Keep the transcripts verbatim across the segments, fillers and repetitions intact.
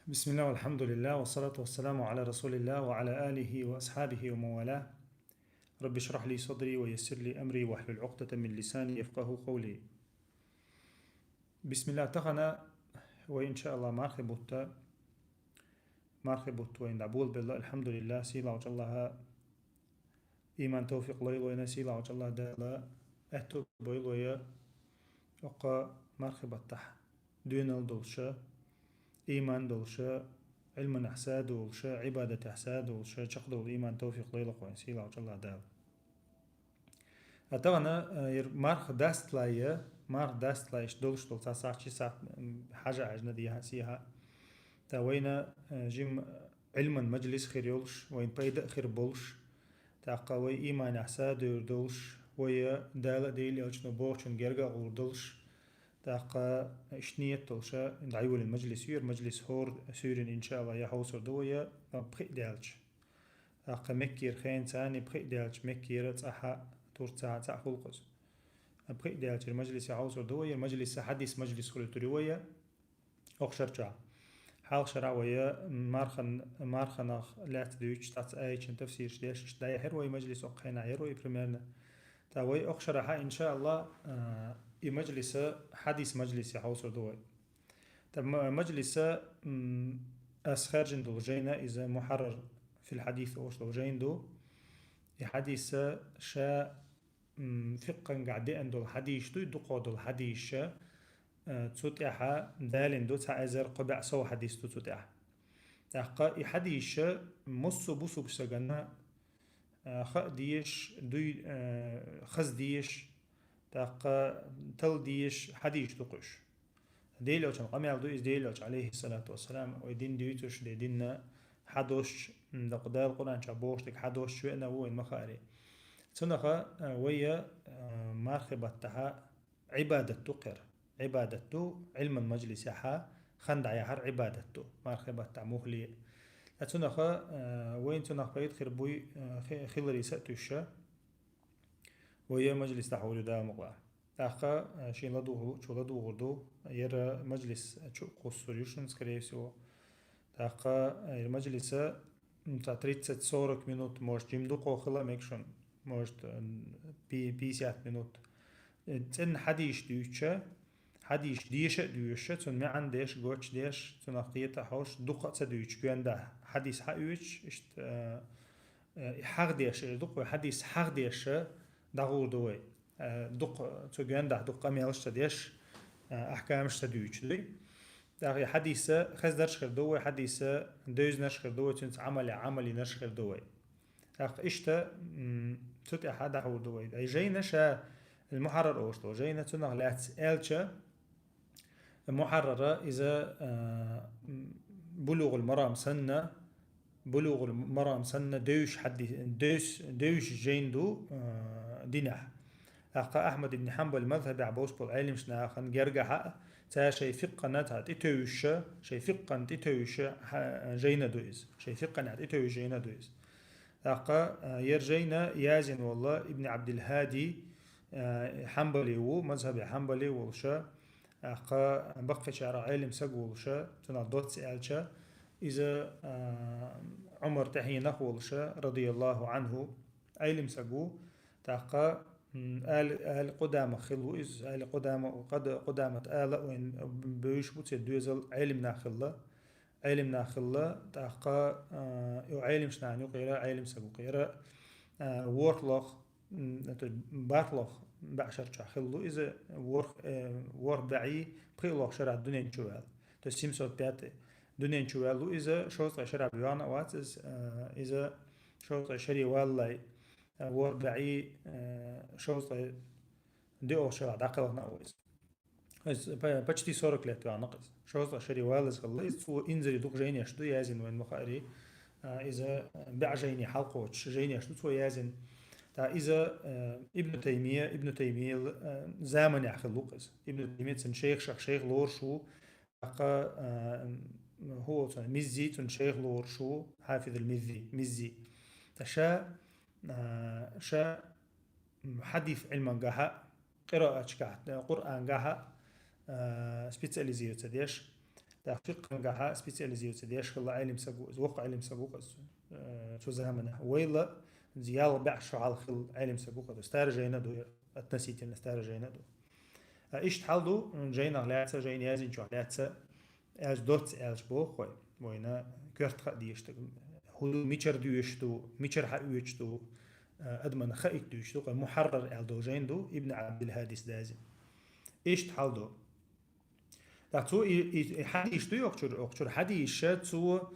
بسم الله والحمد لله والصلاة والسلام على رسول الله وعلى آله وأصحابه ومن والاه. رب اشرح لي صدري ويسر لي أمري واحلل عقدة من لساني يفقهوا قولي. بسم الله. Тахана вай, иншааллах, мархий бутт, мархий бутт вайна дӀаболабелла, алхьамдулиллах, сийлахьчу Аллаха иман, тавфикъ лойла вайна, сийлахьчу Аллаха Дала аьтту бойла вай оккха мархий баттахь доьналла долуша, иман долуша, Ӏилманехь са долуша, Ӏибадатехь са долуша, чекхдовла иман, тавфикъ лойла вайна, сийлахьчу Аллаха Дала. А тахана, э, ер марха дастлайя, марха дастлайш долуш долу цхьа сахьт, ши сахьт, м, хьажа-хьаьжна дехьа-сехьа. Та вайна, э, жим Ӏилман мажлис хир йолуш, вайна пайда а хир болуш. ТӀаккха вай иманехь са девр долуш, вай Дала а, Делан элчано бохучун герга а гӀур долуш. ТӀаккха иштта ниет долуша дӀайолийна мажлис ю ер, мажлис хӀора суьйрина, иншааллах, я хьовсур ду вай, я пхиъ даьлча. ТӀаккха Меккера хенца а, пхиъ даьлча Меккера цӀахь а, Турцехь а цхьаъ хуьлу-кх иза. Пхиъ даьлча ер мажлисе хьовсур ду вай, ер мажлиса хьадис мажлис хуьлуьйтур ю вай, окху шарчохь. Хьалха шарахь вай мархан-, марханах лаьцна дуьйцуш, цхьацца аятийн тафсираш деш, иштта дӀаяхьира вай мажлис окху хенахь, яра вай примерно. Та вай окху шарахь, иншааллах, а, и мажлиса хьадис мажлисе хьовсур ду вай. Та ма-, мажлиса, м, ас хаьржина долу жайна, иза Мухьаррар фил хьадис олуш долу жайна ду. И хьадиса ша, м, фикъхангахь деана долу хьадисаш ду, и дукхох долу хьадисаш, а, цу тӀехь далийна ду, цхьа эзар кхо бӀе сов хьадис ду цу тӀехь. ТӀаккха и хьадисаш массо а бусулба стагана, а, хаа дезаш, дуй-, а, хаза дезаш, тӀаккха талла дезаш хьадисаш ду-кх уьш. Делан элчан къамел ду иза, Делан элча, алейхиссалату вассалам, вай дин дуьйцуш, де динна хьадоссуш, м, дакъа Дала Къуръан чохь бохуш дерг хьадоссуш веана ву вайн ма хаара. Цунах, а, вай, а, мархи баттахь Ӏибадат ду кхера. Ӏибадат ду, Ӏилман мажлисехь хан дӀаяхьар Ӏибадат ду, мархи баттахь мухле. Ткъа цунах, а, вайн цунах пайда хир буй, а, хи-, хиларе са а туьйсуш, вай мажлис дӀахьур ю Дала мукъалахь. ТӀаккха, а, шен ладугӀу-, чу ладугӀур ду, яра мажлис чу кхуссур ю шуна, скорее всего. ТӀаккха, а, яра мажлиса, м, цхьа тридцать-сорок минут, может, жим дукхох хила а мега шуна, может, м, пи-, пятьдесят минут. Э, цӀена хьадисаш дуьйцуша, хьадисаш деша а доьшуша, цунна маьӀна деш, гочдеш, цунах кхета а хьош, дукха а ца дуьйцуш, гоьндахь хьадис хьаоьцуш, иштта, а, а, хьахдеш, эр ду-кх вай, хьадис хьахдеша дӀагӀур ду вай. А, дукха, цу гоьндахь дукха къамелаш ца деш, а, ахькамаш ца дуьйцуш дуй. ТӀаккха и хьадиса хезнарш хир ду вай, хьадиса девзинарш хир ду вай, цуьнца Ӏамал, Ӏамал йинарш хир ду вай. ТӀаккха иштта, м, цу тӀехь дӀахьур ду вай. Ай жайна ша, Мухьаррар олуш долу жайна, цунах лаьцна аьлча, Мухьаррара иза, а, м, Булугъул Марам санна, Булугъул Марам санна девзаш хьадди-, девзаш, девзаш жайна ду, а, динехь. ТӀаккха Ахьмад ибн Хьанбал мазхабехь бовш болу Ӏелимаш нахана гергахь а, цара шайн фикъхана цхьа тӀетевжаш, шайн фикъхана тӀетевжаш хьа-, жайна ду иза. Шайн фикъханехь тӀетевжаш жайна ду иза. ТӀаккха, а, яра жайна язйина волу Ибн Абдул-Хьади, а, Хьанбали ву, мазхабе Хьанбали волуша, тӀаккха баккхийчарах Ӏелим саг волуша, цунах доцца аьлча, иза, а, Ӏумар тӀаьхьенах волуша, радияллаху Ӏанху, Ӏелим саг ву, тӀаккха, м, Али, Али Къудамах хилла ву иза, Али Къудама, Къад-, Къудамат ала а вайн бевзаш бу, церан доьзал Ӏелим нах хилла, Ӏелим нах хилла, тӀаккха, а, и Ӏелимаш нахана юкъера, Ӏелим саг ву кхера, а, ворхӀлох, м, это, бархӀлох бӀешар чохь хилла ву иза, ворхӀ, э, ворхӀ бӀе пхиълох шарахь дуьнен чу ваьлла. То есть семьсот пятый. Дуьнен чу ваьлла ву иза, шовзткъе шарахь ваьхна а вац иза, э, иза шовзткъе шаре валлалц, э, ворхӀ бӀе, э, шовзткъе диъолгӀа шарахь дӀакхелхина а ву иза. Иза по-, почти сорок лет ваьхна-кх иза. Шовзткъе шаре валлалц хилла иза, цо инзаре дукха жайнеш ду язйина вайн ма хаара. А, иза бӀе жайне хьалакхочуш жайнеш ду цо язйина. ТӀаккха иза, э, Ибн Таймия, Ибн Таймиял, э, заманехь хилла ву-кх иза. Ибн Таймия цуьнан шайх, шайх лоруш ву, тӀаккха, э, хӀун олу цуьнан, Миззи цуьнан шайх лоруш ву, Хьафизул Миззи, Миззи. Ткъа ша, э, ша м, хьадис Ӏилмангахьа, къираатчкахь, Къуръангахьа, а, специализироваться деш. ТӀаккха фикъхӀангахьа специализируется деш хилла Ӏелим саг ва из, воккха Ӏелим саг ва-кх из, э, цу заманахь. Вайла ялх бӀаь шу хьалха хилла Ӏелим саг ва-кх из. Старый жайна ду ер, относительно старый жайна ду. А иштта хьал ду, м, жайнах лаьца, жайна язйинчох лаьца, аьлча доцца аьлча боху вай, вайна коьрта хаа дезаш даг. ХӀун ду, мичара доьшуш ду, мичара хьаоьцуш ду, а, адамна хаийта доьшуш ду, кхы Мухьаррар аьлла долу жайна ду, Ибн Ӏабдил-ХӀадис даза. Иштта хьал ду. ТӀаккха цо и, и, и хьадисаш ду йокху чуьра, йокху чуьра хьадисаш цо,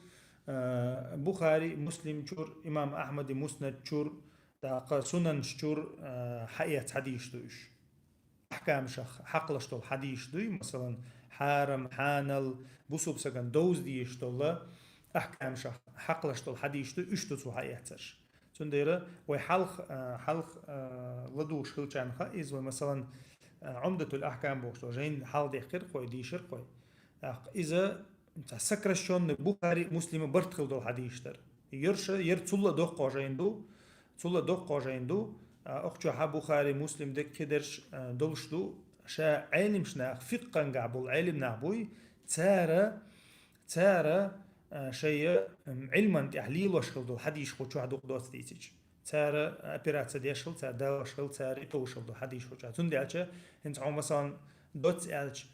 а, Бухари, Муслим чуьра, имам Ахьмади Муснад чуьра, тӀаккха Сунанаш чуьра, а, хьаэцна хьадисаш ду уьш. Ахькамашах хьакхалаш долу хьадисаш дуй, масалан, хьарам, хьанал, бусулба сагана довза дезаш долу ахькамашах хьакхалаш долу хьадисаш дуй, уьш ду цо хьаэцнарш. Цундела вай хьалха, а, хьалха, а, ладугӀуш хилчарна хаьа иза, вай, масалан, а, Ӏумдатул Ахькам бохуш долу жайна хьалха дехкира-кх вай, дийшира-кх вай. ТӀаккха иза цхьа сокращённый Бухари, Муслима барт хилла долу хьадисаш дара. Ерш, ер цул а доккхо жайна ду, цул а доккхо жайна ду, а, окху чохь Бухари, Муслим дерг, кхидерш, а, долуш ду, ша Ӏелимаш нах, фикъхӀангахь болу Ӏелим нах буй, цара, цара, а, шайна, м, Ӏилман тӀехь лелош хилла долу хьадисаш кху чохь дукха доцца дийцича. Цара операция деш хилла, цара далош хилла, цара и товш хилла долу хьадисаш кху чохь. Цундела аьлча, хӀинца хьо, масалан, доцца аьлча,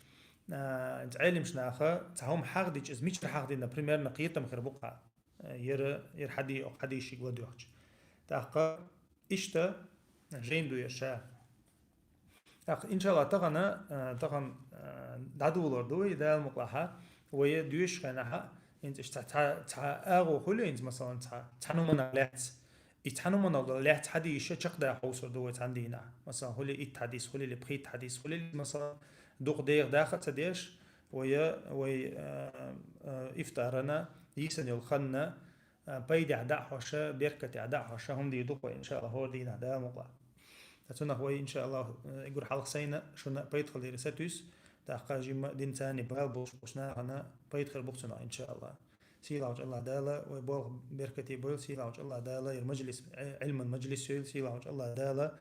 а, хӀинца Ӏелимаш наха цхьа хӀума хьахдича, иза мичара хьахдина, примерно кхетам хир бу-кх хьан. Яра, яра хьади-, хьадийшиг ладоьгӀча. ТӀаккха иштта жайна ду яра ша. ТӀаккха, иншалла, тахана, а, тахана, а, дӀадолор ду вай, Дала мукълахь, вай доьшучу хенахь, хӀинца иштта цхьа, цхьа, цхьа агӀо хуьлу хӀинца, масалан, цхьа, цхьа хӀуманах лаьцна. И цхьа хӀуманах лаьцна хьадисаш чекхдаха хьовсур ду вай цхьана дийнахь. Масалан, хуьлий итт хьадис, хуьлий пхийтта хьадис, хуьлий, масалан, дукха деха даха а ца деш, вай, вай, а, а, ифтарана, йийсана йолу ханна, а, пайдехь дӀа а хьош, беркатехь дӀа а хьош, хӀума дийр ду-кх вай, иншалла, хӀора дийнахь, Дала мукълахь. Ткъа цунах вай, иншалла, э, и гур хьалха сайна шуна пайда хилийра сатуьйсу, тӀаккха жимма а динца бала болуш болчу нахана пайда хир бу-кх цунах, иншалла. Сийлахьчу АллахӀ Дала вай болх беркате бойла, сийлахьчу АллахӀ Дала яра мажлис, э, Ӏилман мажлис йойла, сийлахьчу АллахӀ Дала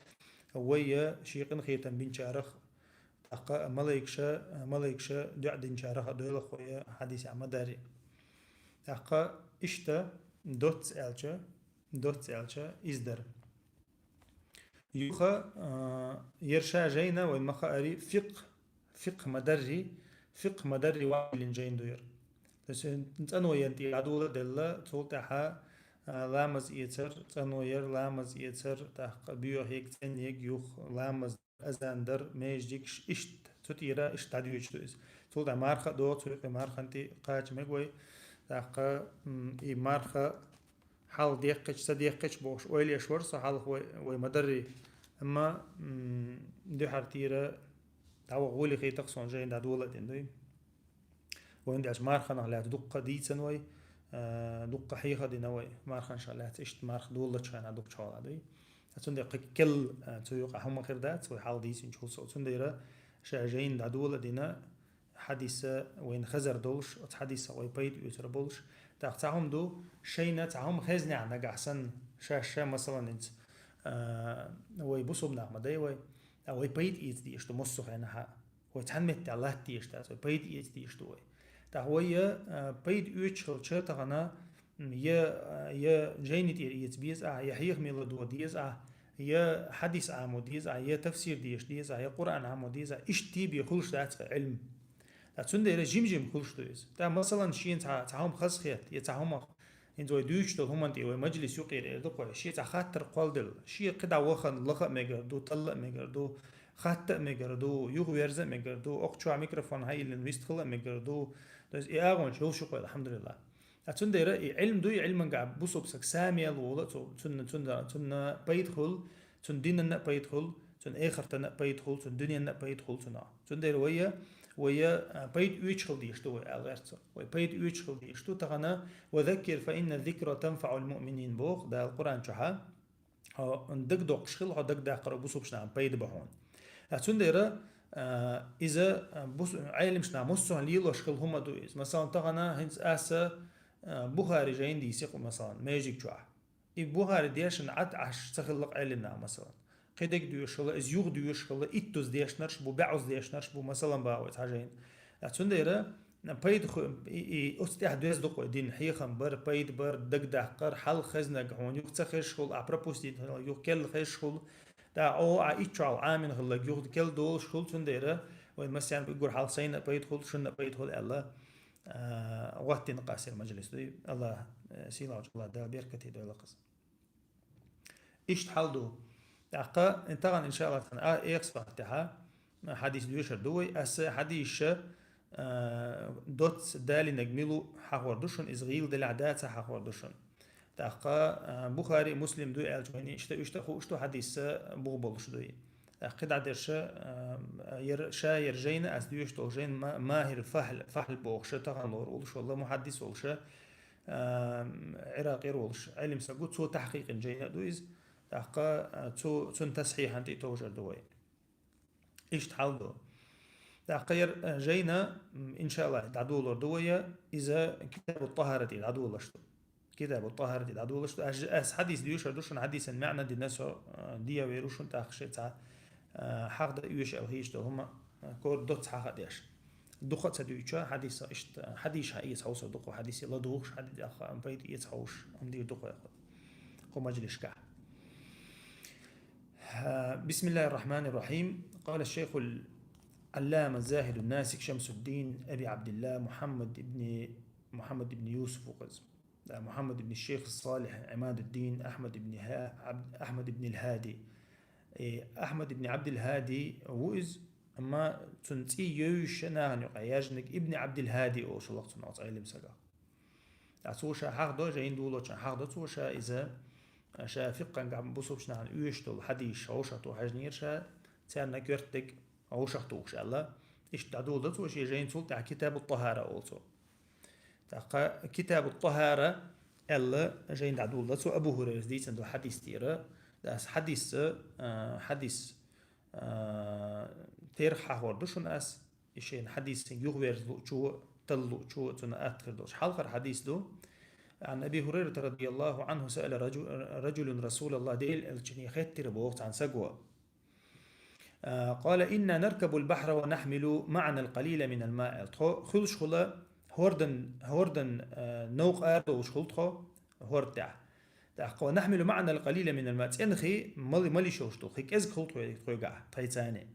вай я шен къинхетам бинчарах, тӀаккха малайкаша, малайкаша дуӀа динчарах а дойла-кх вай, хьадисехь ма-дарра. ТӀаккха иштта доцца аьлча, доцца аьлча, иза дара. Юха, а, яра ша жайна вайн ма-хаарий, фикъхӀ, фикъхӀ ма-дарра, фикъхӀ ма-дарра ваӀ диллина жайна ду яра. То есть, э, цӀанваларна тӀера дӀадола а делла, цул тӀаьхьа, а, ламаз эцар, цӀанвалар, ламаз эцар, тӀаккха боьха ерг, цӀена ерг, юха ламаз, азан дар, маьждигаш, иштта, цу тӀера иштта дӀадоьдуш ду иза. Цул тӀаьхьа марха а догӀу, цу юкъе мархана тӀе кхача мега вай. ТӀаккха, м, и марха хьалха деккхича, ца деккхича бохуш, ойла еш вара со хьалха вай, вай ма-дарра. Амма, м, дуьхьара тӀера дӀаваха гӀоле хетар-кх суна, жайна дӀадола а дина дуй. Вайна деш марханах лаьцна дуккха дийцина вай, а, дуккха хьеха а дина вай, марханашах лаьцна иштта марха долалучу хенахь дукхачу хьолахь дуй. Цундела кхин кел, а, цу юкъахь хӀума хир дац, вай хьалха дийцинчул сов. Цундела ша жайна дӀадола а дина, хьадис вайна хазар долуш, оцу хьадисах вай пайда оьцур болуш. ТӀаккха цхьа хӀума ду, шайна цхьа хӀума хезнехь нагахь санна, шаьш ша, масалан, хӀинца, а, вай бусулба нах ма дай вай, а вай пайда эца дезаш ду массо а хенахь а. Вай цхьана меттехь латта дезаш дац, вай пайда эца дезаш ду вай. ТӀаккха вай я, а, пайда оьцуш хилча тахана, м, я, а, я жайни тӀера эца беза ахь, я хьехаме ладогӀа деза ахь, я хьадис Ӏамо деза ахь, я тафсир деша деза ахь, я Къуръан Ӏамо деза ахь, иштта тӀебе хуьлуш дац-кх Ӏилма. Ткъа цундела жим-жим хуьлуш ду иза. ТӀаккха, масалан, шена цхьа, цхьа хӀума хазахетта, я цхьа хӀума, хӀинца вай дуьйцуш долу хӀуманна тӀе вай мажлис юкъера эр ду-кх вай, шен цхьа хаттар кхолладелла, шен кхидӀа вахана лаха а мегар ду, талла а мегар ду, хатта а мегар ду, юхаверза а мегар ду, окху чохь микрофон хьайиллина вистхила а мегар ду. То есть и агӀонаш йолуш ю-кх вай, алхьамдулиллахӀ. Ткъа цундела и Ӏилма дуй, Ӏилманга бусулба саг са мел волу, цу-, цунна, цунна, цунна пайда хуьлу, цунна динанна а пайда хуьлу, цунна эхартана а пайда хуьлу, цунна дуьненна а пайда хуьлу цунах. Цундела вай, вай, а, пайда оьцуш хила дезаш ду вай, ала гӀерта со. Вай пайда оьцуш хила дезаш ду. Тахана: «Ва заккир фа инна зикра танфаӀул муъминин», боху Дала Къуръан чохь. Хьо дагадоккхуш хила, хьо дагадаккхар бусулбачу нахана пайда бу хьуна. Ткъа цундела, а, иза, а, бус-, Ӏелимаш наха массо а лелош хила хӀума ду иза. Масалан, тахана хӀинца аса, а, Бухари жайна дийци-кх, масалан, маьждиг чохь. И Бухари дешна Ӏад Ӏаш ца хилла-кх Ӏелим наха, масалан. Кхидерг доьшуш хила, иза юха доьшуш хила, иттаза дешнарш бу, бӀозза дешнарш бу, масалан, боху вай цхьа жайна. Ткъа цундела, Пайда ху-, и, и, оцу тӀехь доьзна ду-кх вай дин, хьехам бар, пайда бар, дагадаккхар, хьалха хезнарг хьуна юха ца хезаш хуьлу, ахь пропустить хьуна юха керла хезаш хуьлу. ТӀаккха оха итт шо хьалха Ӏамийна хилларг юха керла долуш хуьлу, цундела вайн массарна уггар хьалха сайна а пайда хуьлу, шуна а пайда хуьлу аьлла, а, гӀоттийна къаьстина мажлис ду. АллахӀ, э, сийлахьчу АллахӀ Дала беркате дойла-кх иза. Иштта хьал ду. ТӀаккха тахана, иншааллахӀ, а, экспорт тӀехь хьадис доьшур ду вай. Аса хьадисаш, а, доцца далийнарг мила ву хьахор ду шуна, иза гӀийла делахь а, дац а хьахор ду шуна. ТӀаккха, а, Бухари, Муслим ду аьлча вайна иштта, иштта хууш ду, хьадис бух болуш ду и. ТӀаккха кхидӀа дерш, а, яр-, ша яр жайна, ас доьшуш долу жайна ма-, Махир Фахьл, Фахьл бохуш, тахана лоруш волуш, валла мухьаддис волуш, а, Ӏиракъера волуш Ӏелим саг ву, цо тахькъийкъина жайна а ду иза. ТӀаккха, а, цу, цуьнан тасхьихьан тӀе товжар ду вай. Иштта хьал ду. ТӀаккха яр, а, жайна, м, иншааллахӀ, дӀадолор ду вай, иза Китабу ТӀахьарат тӀе дӀадолуш ду. Китабу ТӀахьарат тӀе дӀадолуш ду. Ас, ас хьадис доьшур ду шуна, хьадисан маьӀна дина со, а, дӀаяхьа вер ву шуна, тӀаккха шен цхьа, а, хьахда оьшу аьлла хеташ долу хӀума, а, кор доцца хьаха а деш. Дукха а ца дуьйцуш, хьадис иштта, хьадис хьаэца хьовсур ду-кх, хьадис ладугӀуш, хьадис, а, пайда эца хьовсуш, амма дийр ду-кх вай кху мажлисехь. بسم الله الرحمن الرحيم. قال الشيخ العلامة الزاهد الناسك شمس الدين أبي عبد الله محمد بن، محمد بن يوسف وقز. Да, Мухьаммад ибн Шейх Салих Ӏимадуддин Ахьмад ибн Ха-, Абд-, Ахьмад ибн ал-Хади. Э, Ахьмад ибн Абдул-Хади ву иза, амма цуьнан цӀий йовзуш нахана юкъахь яьржинарг Ибн Абдул-Хади олуш хилла-кх цунах, оцу Ӏелим сагах. Ткъа цо ша хьахдо, жайна долочохь хьахдо цо ша иза, ша фикъхангахь бусулбачу нахана оьшуш долу хьадисаш вовшахтухуш хьаьжнера ша, царна коьртаниг вовшахтухуш аьлла. Иштта дӀадоладо цо шен жайна, цул тӀаьхьа Китабу ТӀахьара олу цо. ТӀаккха Китабу ТӀахьара аьлла жайна дӀадоладо цо Абу Хурайрас дийцина долу хьадис тӀера. Аса хьадис, а, хьадис, а, терахь хьахор ду шуна ас, и шайна хьадисан юхаверза луучо, талла луучо, цунна атта хир долуш. Хьалхара хьадис ду. عن أبي هريرة رضي الله عنه سأل رجل، رجل رسول الله, Делан элчане хеттира боху цхьана саго. А, قال: إنا نركب البحر ونحمل معنا القليل من الماء. Тхо хуьлуш хуьлу хӀордан, хӀордан, а, новкъа арадолуш хуьлу тхо хӀорда тӀехь. ТӀаккха: ونحمل معنا القليل من الماء. ЦӀена хи мал-, малиш йолуш долу хи кӀезиг хуьлу тхо-, тхоьгахь, тхайцане.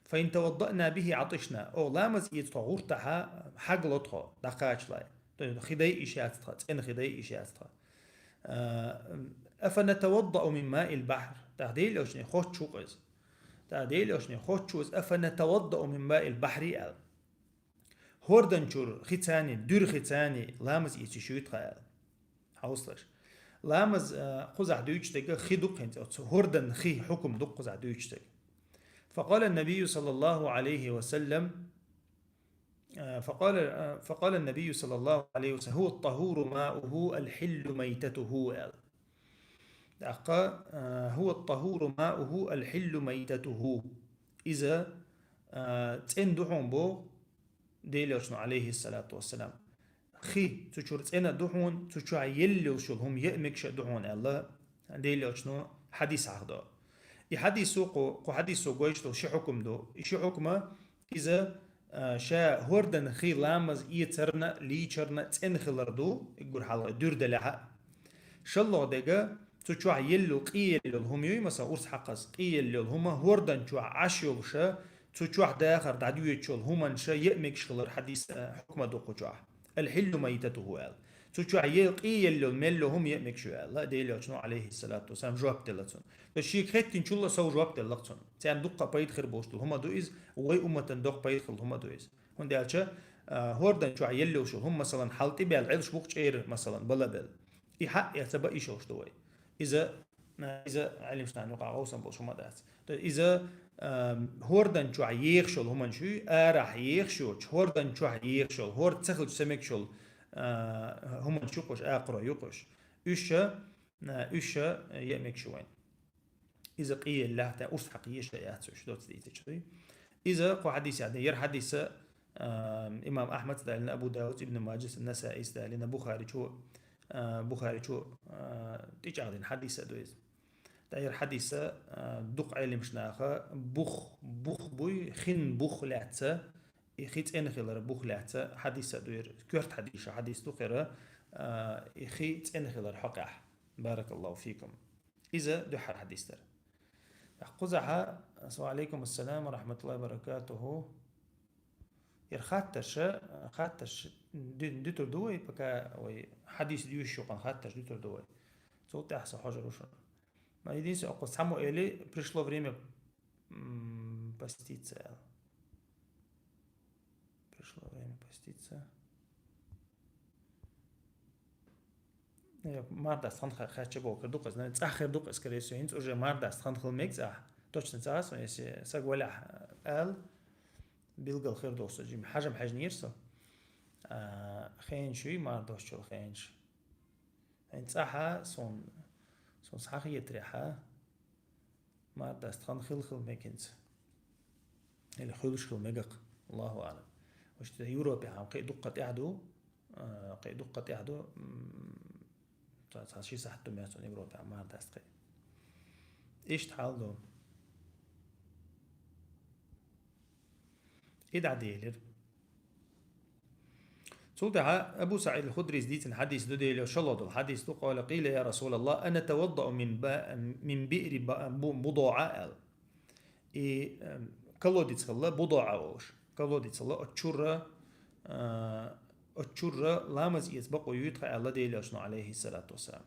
فإن توضأنا به عطشنا. Оха ламаз эца тхо гӀуртахь, хьагло тхо, дӀакхачале. То есть хи дайъиш яц тхан, цӀена хи дайъиш яц тхан. А, أفنتوضأ من ماء البحر. ТӀаккха Делан элчане хоттуш ву-кх иза. ТӀаккха Делан элчане хоттуш ву иза, أفنتوضأ من ماء البحر аьлла. ХӀордан чуьра хицани, дуьра хицани ламаз эцийша юй тхан аьлла. Хьовсалаш. Ламаз, а, кхузахь дуьйцуш дерг хи ду-кх хӀинца, оцу хӀордан хи хьукам ду-кх кхузахь дуьйцуш дерг. فقال النبي صلى الله عليه وسلم، а, فقال، а, فقال النبي صلى الله عليه وسلم: هو الطهور ماؤه الحل ميتته, аьлла. ТӀаккха, а, هو الطهور ماؤه الحل ميتته. Иза, а, цӀена ду хьуна боху Делан элчано, عليه الصلاة والسلام. Хи цу чуьра цӀена а ду хьуна, цу чохь елла йолуш йолу хӀума яа мегаш а ду хьуна аьлла, Делан элчано хьадис хьахдо. И хьадисо кху, кху хьадисо гойтуш долу ши хьукам ду. И ши хьукма иза, а, ша хӀордан хи ламаз эцарна, лийчарна цӀена хилар ду, уггар хьалха дуьра делахь а. ШолгӀа дерг, цу чохь елла йолу, къе елла йолу хӀума юй, масала, урс хьакхаза, къе елла йолу хӀума хӀордан чохь Ӏаш йолуша, цу чохь дахар дӀадоьдучу йолу хӀуманша яа мегаш хилар хьадис, а, хьукма ду кху чохь. الحل ميتته аьлла. Цу чохь е-, къе елла йолу мел йолу хӀума яа мегаш ю аьлла, Делан элчано, عليه الصلاة والسلام, жоп делла цунна. То есть шега хеттинчул а сов жоп делла-кх цунна. Царна дуккха а пайда хир болуш долу хӀума ду иза, вай умматана доккха пайда хилла хӀума ду иза. ХӀунда аьлча, а, хӀордан чохь елла йолуш йолу хӀума, масалан, хьал тӀе баьлла, Ӏелуш бу-кх чӀера, масалан, бала а белла. И хьаъ, я ца баийша йолуш ду вай. Иза, а, иза Ӏелимаш нахана юкъахь гӀовсан болуш хӀума дац. То есть иза, а, хӀордан чохь ехаш йолу хӀуманаш юй, арахь ехаш йоцуш, хӀордан чохь ехаш йолу, хӀорда ца хилча ца мегаш йолу, а, хӀуманаш ю-кх уьш, акхаро ю-кх уьш. Уьш, а, уьш яа мегаш ю вайн. Иза къе елла лаьтта, урс хьакха езаш а яц уьш, доцца дийцича дуй. Иза кху хьадисехь ду, яра хьадис, а, имам Ахьмада далийна, Абу Дауд, Ибн Маджас, Насаис далийна, Бухаричо, а, Бухаричо, а, тӀечӀагӀдина хьадис а ду иза. Ткъа яра хьадис, а, дукха Ӏелимаш наха бух, бух буй, хин бух лаьцна, и хи цӀена хилар бух лаьцна хьадис а ду ер, коьрта хьадиса хьадис ду кхера, а, и хи цӀена хилар хьокъехь. Баракаллаху фикум. Иза дуьххьара хьадис дара. Кхузахьа, ва алейкум ассалам ва рахматуллахи ва баракатуху. Ер хаттарша, хаттарш ди-, дитур ду вай, пока вай хьадис дуьйш юкъан хаттарш дитур ду вай. Цул тӀаьхьа со хьожар ву шуна. Ма единственное, оккху цхьаммо эли, пришло время, м, поститься аьлла. Пришло время поститься. Э, мардас тхан ха-, хача бокар дукъас, наверное, цӀа хер дукъас, скорее всего, хӀинца уже мардас тхан хила мег цӀа. Точно цӀа, если саг валахь, э, ал, билгал хер дохса, жим хьажам хьажнир со. А, хенш юй мардос чул хенш. ХӀинца цӀа хьа, сон, сон схьахетарехьа. Мардас тхан хил хил мекинца. Или хуьлуш хил мегакх. Аллаху алам. Вуш те Европе хам кхе дуккха тӀехь ду, а, кхе дуккха тӀехь ду, м, ца, ца ши сахьт ду мецун Европе хам мардас тхе. Ишт хьал ду. И дӀаделира. Цул тӀаьхьа Абу СаӀид ал-Худрис дийцина хьадис ду, Делера шоллагӀа дола хьадис ду, къала, къила, я Расулаллах, ана таваддау мин ба-, мин биъри ба-, бу-, БудоӀа, аьлла. И, эм, колодец хилла БудоӀа олуш. Колодец хилла, оцу чуьра, а, оцу чуьра ламаз эца бакъо юй тхан аьлла Делера Элчано, алейхиссалату вассалам.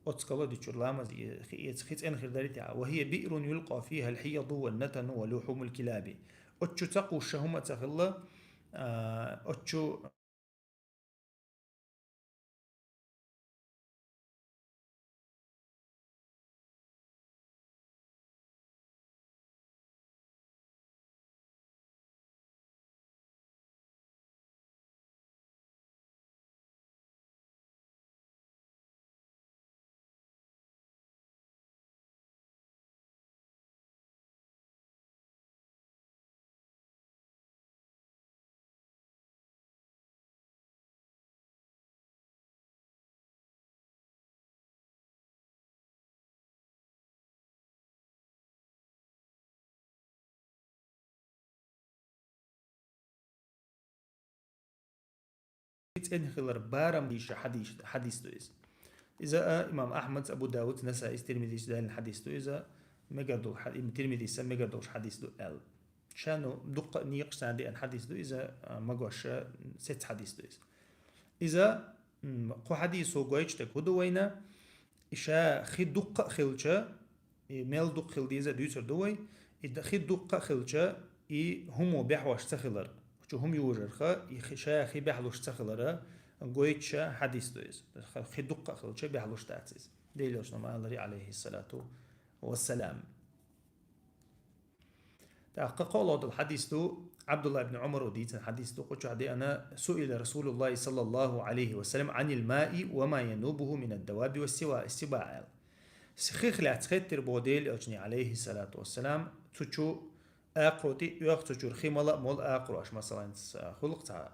Оцу колодец чуьра ламаз э-, хи-, эца хи цӀена хир дарий те? Ва хия биърун юлкъа фихал хьияду ван натану ва лухумул килаби. Оцу чу ца кхуьссуш хӀума ца хилла, а, оцу чу цӀена хилар барам дийша хьадис, хьадис ду иза. Иза, а, имам Ахмад, Абу Давуд, Насаис, Тирмизис даьллина хьадис ду иза, мегар долу хьа-, им Тирмизиса мегар долуш хьадис ду аьлла. Ша, ну, дуккха а некъаш царна деана хьадис ду иза, а, магош, а, сец хьадис ду иза. Иза, м, кху хьадисо гойтуш дерг хӀун ду вайна? И ша хи дуккха а хилча, и мел дукха хила деза дуьйцур ду вай, и д-, хи дуккха а хилча, и хӀумо бехьош ца хилар. Чу хӀума южарха, и хи-, ша хи бехьлуш ца хилара гойтуша хьадис ду иза. Х-, хи дуккха а хилча бехьлуш дац иза. Делера Элчано ма аллара, алейхиссалату вассалам. ТӀаккха кхоалгӀа долу хьадис ду, Абдулла ибн Умаро дийцина хьадис ду, кху чохь деана, суила Расулуллахи саллаллаху алейхи ва саллям анил маи ва ма янубуху мин ад-даваби ва сива-, сиба аьлла. С-, хих лаьцна хеттира боху Делан Элчане, алейхи салату вассалам, цу чу акхаро тӀе оьху цу чуьра хи мала а молу акхарош, масалан, ца хуьлу-кх цхьа,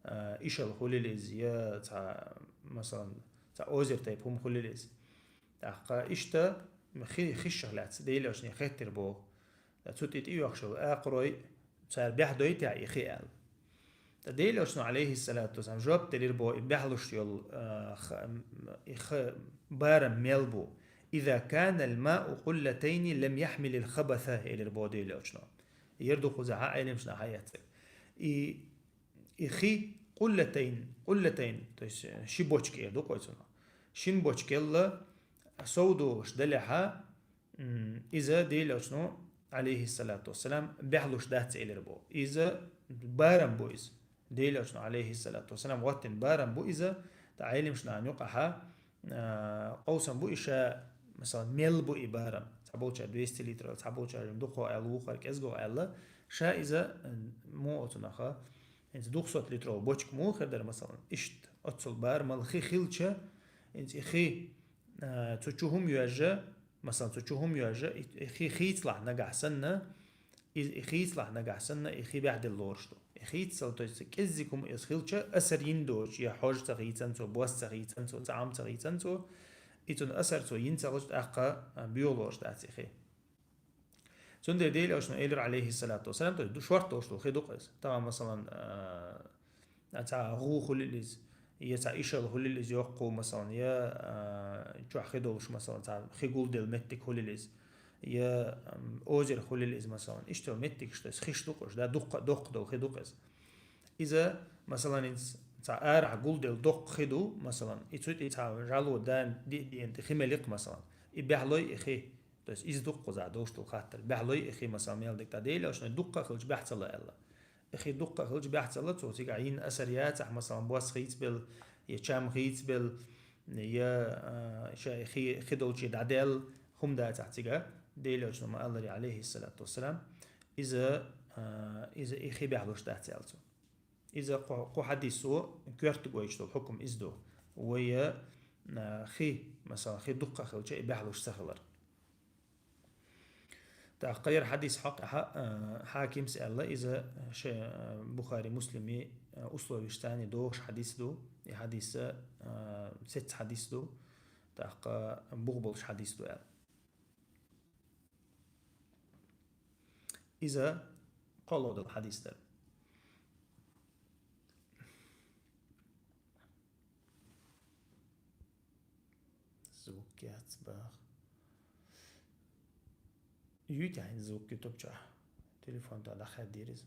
а, ишал хуьлийла иза, я цхьа, масалан, цхьа озер тайпа хӀума хуьлийла иза. ТӀаккха иштта хи-, хишшах лаьцна Делан Элчане хеттира боху. Цу тӀе тӀеоьхуш йолу акхарой цара бехьадойтехьа и хи аьлла. Ткъа Делан Элчано, алейхиссалату вассалам, жоп делира боху и бехьалуш йолу, а, ха-, м, и ха-, барам мел бу. «Иза канал мау къуллатайни лам яхмилил хабаса», элира боху Делан Элчано. Ер ду кхузахьа Ӏелимаш наха хьаэцциг. И, и хи къуллатайн, къуллатайн, то есть, э, ши бочка эр ду кхойцунах. Шин бочкелла сов долуш далехьа, М, иза Делан Элчано, алейхиссалату вассалам, бехьалуш дац элира боху. Иза барам бу иза. Делан Элчано, алейхиссалату вассалам, гӀоттина барам бу иза, ткъа Ӏелимаш нахана юкъахьа, а, къовсам бу и ша, масалан, мел бу и барам. Цхьаболчара двести литров, цхьаболчара дукхо аьлла, вукхара кӀезго аьлла. Ша иза, м, муха оцунаха, хӀинца дукхасот литров бочка муха хир дара, масалан, иштта, оццул барамал хи хилча, хӀинца и хи, а, цу чу хӀума йоьжжа, Масалан, цу чу хӀума йоьжжа, и, и хи хийцалахь нагахь санна, и, и хийцалахь нагахь санна, и хи бехьделла лоруш ду. И хийцал, то есть кӀеззиг хӀума иза хилча, асар йина доцуш, я хьожа ца хийцан цо, бос ца хийцан цо, цхьа хӀума ца хийцан цо, и цунна асар цо йина ца хилча, тӀаккха, а, боьха лоруш дац и хи. Цундела Делан Элчано элира, алейхиссалату вассалам, то есть ду-, шорта долуш долу хи ду-кх иза. Тахана, масалан, а, цхьа гӀу хуьлийла иза, я цхьа ишал хуьлийла иза йоккху, масалан, я, а, чохь хи долуш, масалан, цхьа хи гулделла меттиг хуьлийла иза, я, ам, озер хуьлийла иза, масалан. Иштта меттигаш, то есть хиш ду-кх уьш, да, дуккха-, доккха долу хи ду-кх иза. Иза, масалан, инц-, цхьа арахь гулделла доккха хи ду, масалан, и цу тӀе цхьа жало дан ди-, диъна тӀе хи меликх, масалан, и баьхьалой и хи. То есть иза ду-кх кхузахь долуш долу хаттар. Баьхьалой и хи, масалан, мел дика тӀе Делан Элчано дуккха а хилча баьхьа ца ло аьлла. И хи дуккха а хилча баьхьа ца ло, цо цигахь йина асар яцахь, масалан, бос хийцабелла, я чам хийцабелла, я, а, ша и хи, хи долчу дӀадаьлла, хӀума дацахь цигахь, Делан Элчано ма-аллара, алейхиссалату вассалам, иза, а, иза и хи баьхьалуш дац аьлла цо. Иза кху, кху хьадисо коьрта гойтуш долу хьукум иза ду. Вай, а, хи, масала, хи дуккха а хилча, и баьхьалуш ца хилар. ТӀаккха яра хьадис хьакъ-, хьа-, а, Хьакимс аьлла, иза ше-, а, Бухари, Муслими, а, условиш царни догӀуш хьадис ду, и хьадис, а, сецца хьадис ду, тӀаккха бух болуш хьадис ду аьлла. Иза кхоалгӀа долу хьадис дара. Звук яц баха. Юй тӀехь звук ютуб чохь. Телефон тӀе дӀахаьддийра иза.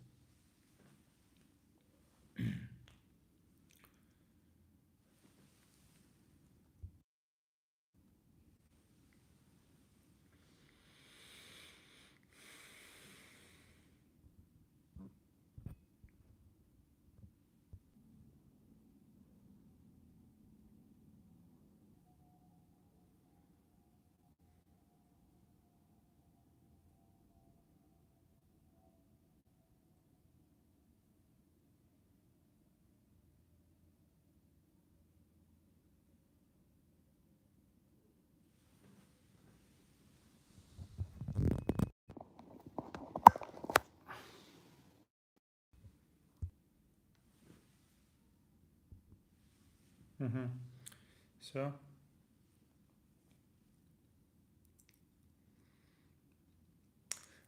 Мгм. Всё.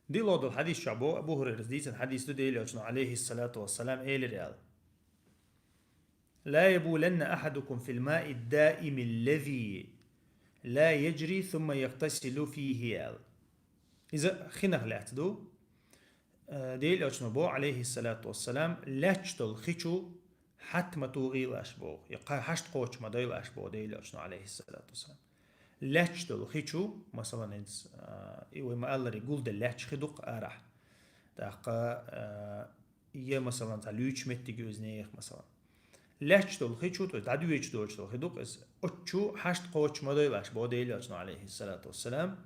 ДиълагӀа долу хьадис чохь боху, Абу Хурайрас дийцина хьадис ду, Делан Элчано, алейхиссалату вассалам, элира аьлла: «لا يبولن أحدكم في الماء الدائم الذي لا يجري ثم يغتسل فيه», аьлла. Иза хинах лаьцна ду. Э, Делан Элчано боху, алейхиссалату вассалам, лаьтташ долу хи чу хьатта ма тухийла аша боху, я кха-, хьашт кхочуш ма дойла аша боху Делан Элчано, алейхиссалату вассалам. Лаьтташ долу хи чу, масалан, инц, а, и вай ма-аллара гулделла лаьтташ хи ду-кх арахь. ТӀаккха, а, я, масалан, цхьа луьйчу меттиг ю иза нехан, масалан. Лаьтташ долу хи чу, то есть дӀадоьдуш доцуш долу хи ду-кх иза, оцу чу хьашт кхочуш ма дойла аша боху Делан Элчано, алейхиссалату вассалам.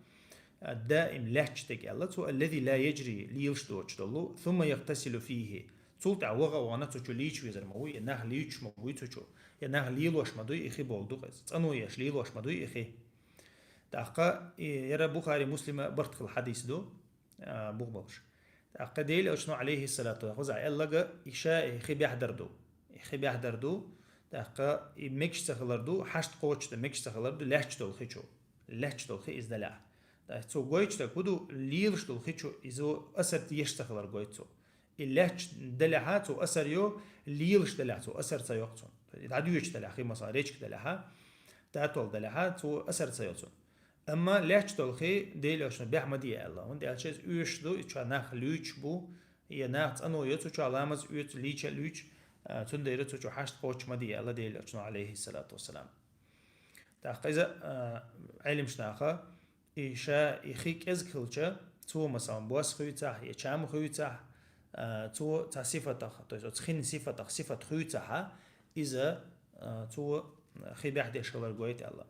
А, даим лаьтташ дерг аьлла цо, الذي لا يجري, лелаш доцуш долу, ثم يغتسل فيه. Цул тӀаьхьа ваха а вахана цу чу лийча везар ма вуй, я нах лийчуш ма буй цу чу, я нах лелош ма дуй и хи боху ду-кх иза. ЦӀано еш лелош ма дуй и хи. ТӀаккха и яра Бухари, Муслима барт хилла хьадис ду, а, бух болуш. ТӀаккха Делан Элчано, алейхиссалату, кхузахь аьлларг, и ша и хи баьхьадар ду. И хи баьхьадар ду, тӀаккха и мегаш ца хилар ду, хьашт кхочушдан мегаш ца хилар ду, лаьтташ долу хи чу. Лаьтташ долу хи иза далахь. ТӀаккха цо гойтуш дерг хӀун ду, лелаш долу хи чу иза асар еш ца хилар гойту цо. И лаьтташ далахь, цо асар йо, лелаш далахь, цо асар ца йо-кх цунна. И дӀадоьдуш далахь, хи, масалан, речка далахь, датол далахь, цо асар ца йо цунна. Амма лаьтташ долу хи Делан Элчано баьхьа ма де аьлла, хӀунда аьлча иза оьшуш ду, и чохь нах луьйчуш бу, я нах цӀано йо цу чохь, ламаз оьцу, лийча а луьйчу, а, цундела цу чу хьашт кхочуш ма де аьлла Делан Элчано, алейхиссалату вассалам. ТӀаккха иза, а, Ӏелимаш наха, и ша, и хи кӀезиг хилча, цо, масалан, бос хуьйцахь, я чам хуьйцахь, а, цо цхьа сифатах, то есть оцу хин сифатах сифат хуьйцахь, иза, а, цо хи баьхьа деш хилар гойту аьлла.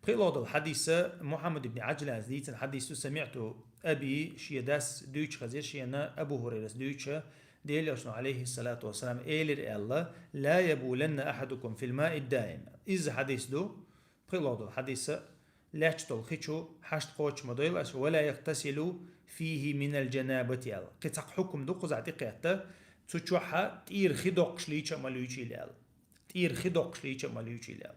ПхоалгӀа долу хьадис, Мухьаммад ибн Ӏаджлана дийцина хьадис ду, سمعت أبي, шен дас дуьйцуш хезира шена Абу Хурайрас дуьйцуш, Делан Элчано, алейхиссалату вассалам, элира аьлла: «لا يبولن أحدكم في الماء الدائم». Иза хьадис ду, пхоалгӀа долу хьадис, лаьтташ долу хи чу хьашт кхочуш ма дойла аша, «ولا يغتسل فيه من الجنابة», аьлла. Кхин цхьа хьукум ду кхузахь тӀекхетта, цу чохь тӀера хи доккхуш лийча а ма луьйчийла аьлла. ТӀера хи доккхуш лийча а ма луьйчийла аьлла.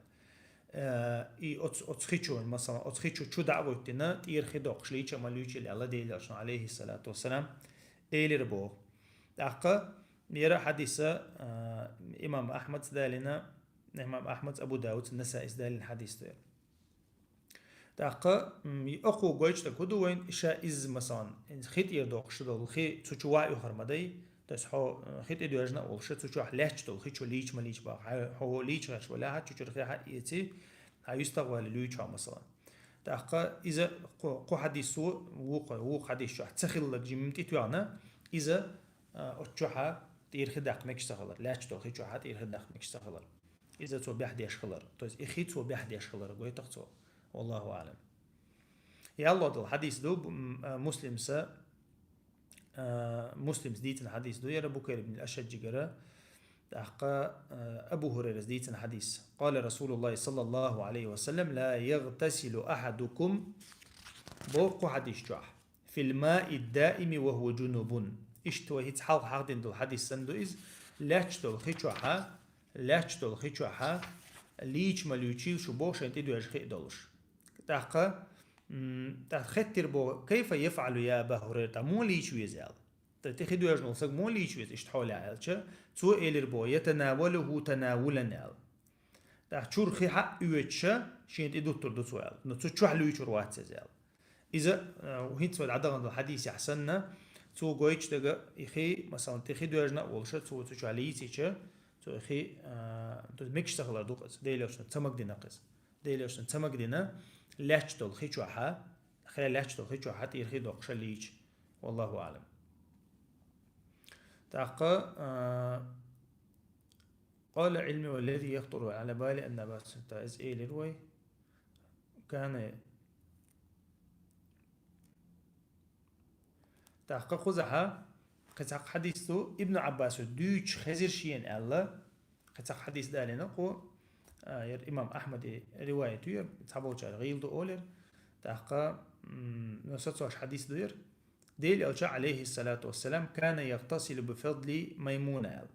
э, и оц-, оцу хи чу, масалан, оцу хи чу, чу дӀа а гӀоьттина, тӀера хи доккхуш лийча а ма луьйчийла аьлла, Делан Элчано, алейхиссалату вассалам, элира боху. ТӀаккха яра хьадиса, э, имам Ахмадс далийна, имам Ахмадс, Абу Давудс, Насаис далийна хьадис ду яра. ТӀаккха, м, и окхо гойтуш дерг хӀун ду вайн, ша иза, масалан, хи тӀера доккхуш долу хи цу чу ван оьхур ма дай, то есть хьо, э, хи тӀедоьжна а волуш, цу чохь лаьтташ долу хи чу лийча ма лийча боху, хьо, хьо лийча гӀерташ валахь, цу чуьра хи хьа а эций, хьан юьстах валла луьйча хьо, масалан. ТӀаккха иза кху, кху хьадисо, вукху, вукху хьадис чохь ца хилларг жимма тӀетоьхна, иза, э, оцу чохьа тӀера хи даккха мегаш ца хилар, лаьтташ долу хи чохьа тӀера хи даккха мегаш ца хилар. Иза цо бехь деш хилар. То есть и хи цо бехь деш хилар гойту-кх цо. Валлаху аӀлам. Ялло долу хьадис ду, м, а, Муслимса, а, Муслимс дийцина хьадис ду, яра Букайр ибн Ашаджигара, тӀаккха, а, Абу Хурайрас дийцина хьадис. Къала Расулуллахи саллаллаху алейхи ва саллям: «Ла ягътасилу ахадукум», боху кху хьадис чохь. «Фил маи даими ва хува джунубун». Иштта вай хӀинца хьалха хьахдина долу хьадис санна ду иза, лаьтташ долу хи чохьа, лаьтташ долу хи чохьа, лийча ма луьйчийла шу боху шайн тӀедоьжна хи а долуш. ТӀаккха, м, тӀаккха хеттира боху: «Кайфа яфӀалу я Аба Хурайра?» ТӀаккха муха лийча веза аьлла. ТӀаккха тӀе хи доьжна волу саг муха лийча веза иштта хьолехь аьлча, цо элира боху: «Ятанавалуху танавулан», аьлла. ТӀаккха чуьра хи хьа а оьцуша, шена тӀе дуттур ду цо аьлла. Но цу чохь луьйчур вац иза аьлла. Иза, э, хӀинца вай дӀадахана долу хьадисехь санна, цо гойтуш дерг и хи, масалан, тӀе хи доьжна а волуша, цо цу чохь лийцича, цо и хи, э, то есть мегаш ца хилар ду-кх иза, Делан Элчано ца магадина-кх иза. Делан Элчано ца магадина, лаьтташ долу хи чохьа, хи лаьтташ долу хи чохьа тӀера хи доккхуша лийча. Валлаху аӀлам. ТӀаккха, э, «Къала Ӏилми валлази яхтуру Ӏала бали анна баста», иза элира вай. Кана. ТӀаккха кхузахьа кхин цхьа хьадис ду, Ибн Ӏаббаса дуьйцуш хезира шена аьлла. Кхин цхьа хьадис далийна кху, а, яра имам Ахьмаде риваят ю яра, цхьаболчара гӀийла ду олу яра. ТӀаккха, м, но сацош хьадис ду яра. Делан Элча, алейхиссалату вассалам, «Кана ягътасилу бифадли Маймуна», аьлла.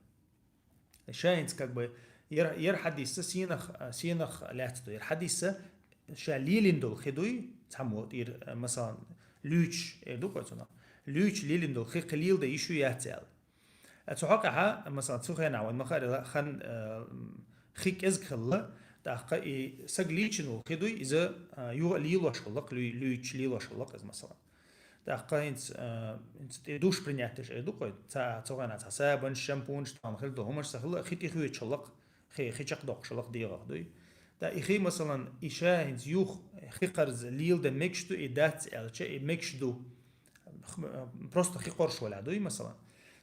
Ша хӀинца как бы яр-, яр хьадисса сенах, сенах лаьцна ду. Яр хьадисса ша лелийна долу хи дуй, цхьаммо тӀера, масалан, луьйчуш, эр ду-кх вай цунах. Луьйчуш лелийна долу хи кхин леладан йиш ю яц аьлла. Цу хьокъехьа, масалан, цу хенахь вайн ма-хаъара хан, э, хи кӀезиг хилла, тӀаккха и саг лийчина волу хи дуй, иза, э, юха а лелош хилла-кх, луьй-, луьйчуш лелош хилла-кх иза, масалан. ТӀаккха хӀинца, э, хӀинца тӀе душ принять деш эр ду-кх вай, ца, цу хенахь цхьа сабанаш, шампунаш, тхьамма хила долу хӀуманаш ца хилла, хи тӀе хоьцуш хилла-кх, хи, хи чекхдоккхуш хилла-кх дегӀах дуй. ТӀаккха и хи, масалан, и ша хӀинца юха хи кхарза леладан мегаш ду, и дац аьлча, и мегаш ду. Х-, просто хи кхоршалахь дуй, масалан.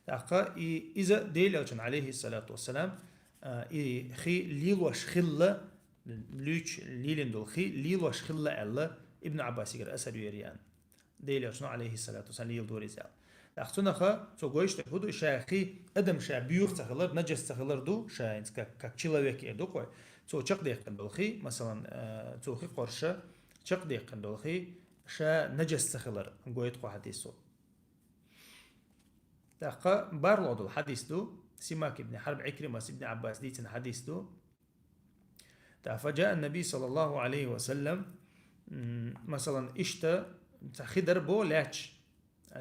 ТӀаккха и, иза Делан Элчано, алейхиссалату вассалам, а, и хи лелош хилла, луьйчуш лелийна долу хи лелош хилла аьлла, Ибн Ӏаббасигара асар ю яра ян. Делан Элчано, алейхиссалату вассалам, леладора иза аьлла. ТӀаккха цунаха цо гойтуш дерг хӀун ду, ша хи, адам ша боьха ца хилар, наджас ца хилар ду, ша хӀинца как, как человек эр ду-кх вай. Цо чекхдеккхина долу хи, масалан, э, цо хи кхорша, чекхдеккхина долу хи, ша наджас ца хилар гойту кху хьадисо. ТӀаккха бархӀлагӀа долу хьадис ду, Симак ибн Хьарб Ӏикримас Ибн Ӏаббаса дийцина хьадис ду. ТӀаккха фаджаа ан-Наби саллаллаху алейхи ва саллям, м, масалан, иштта цхьа хи дара боху лаьтташ.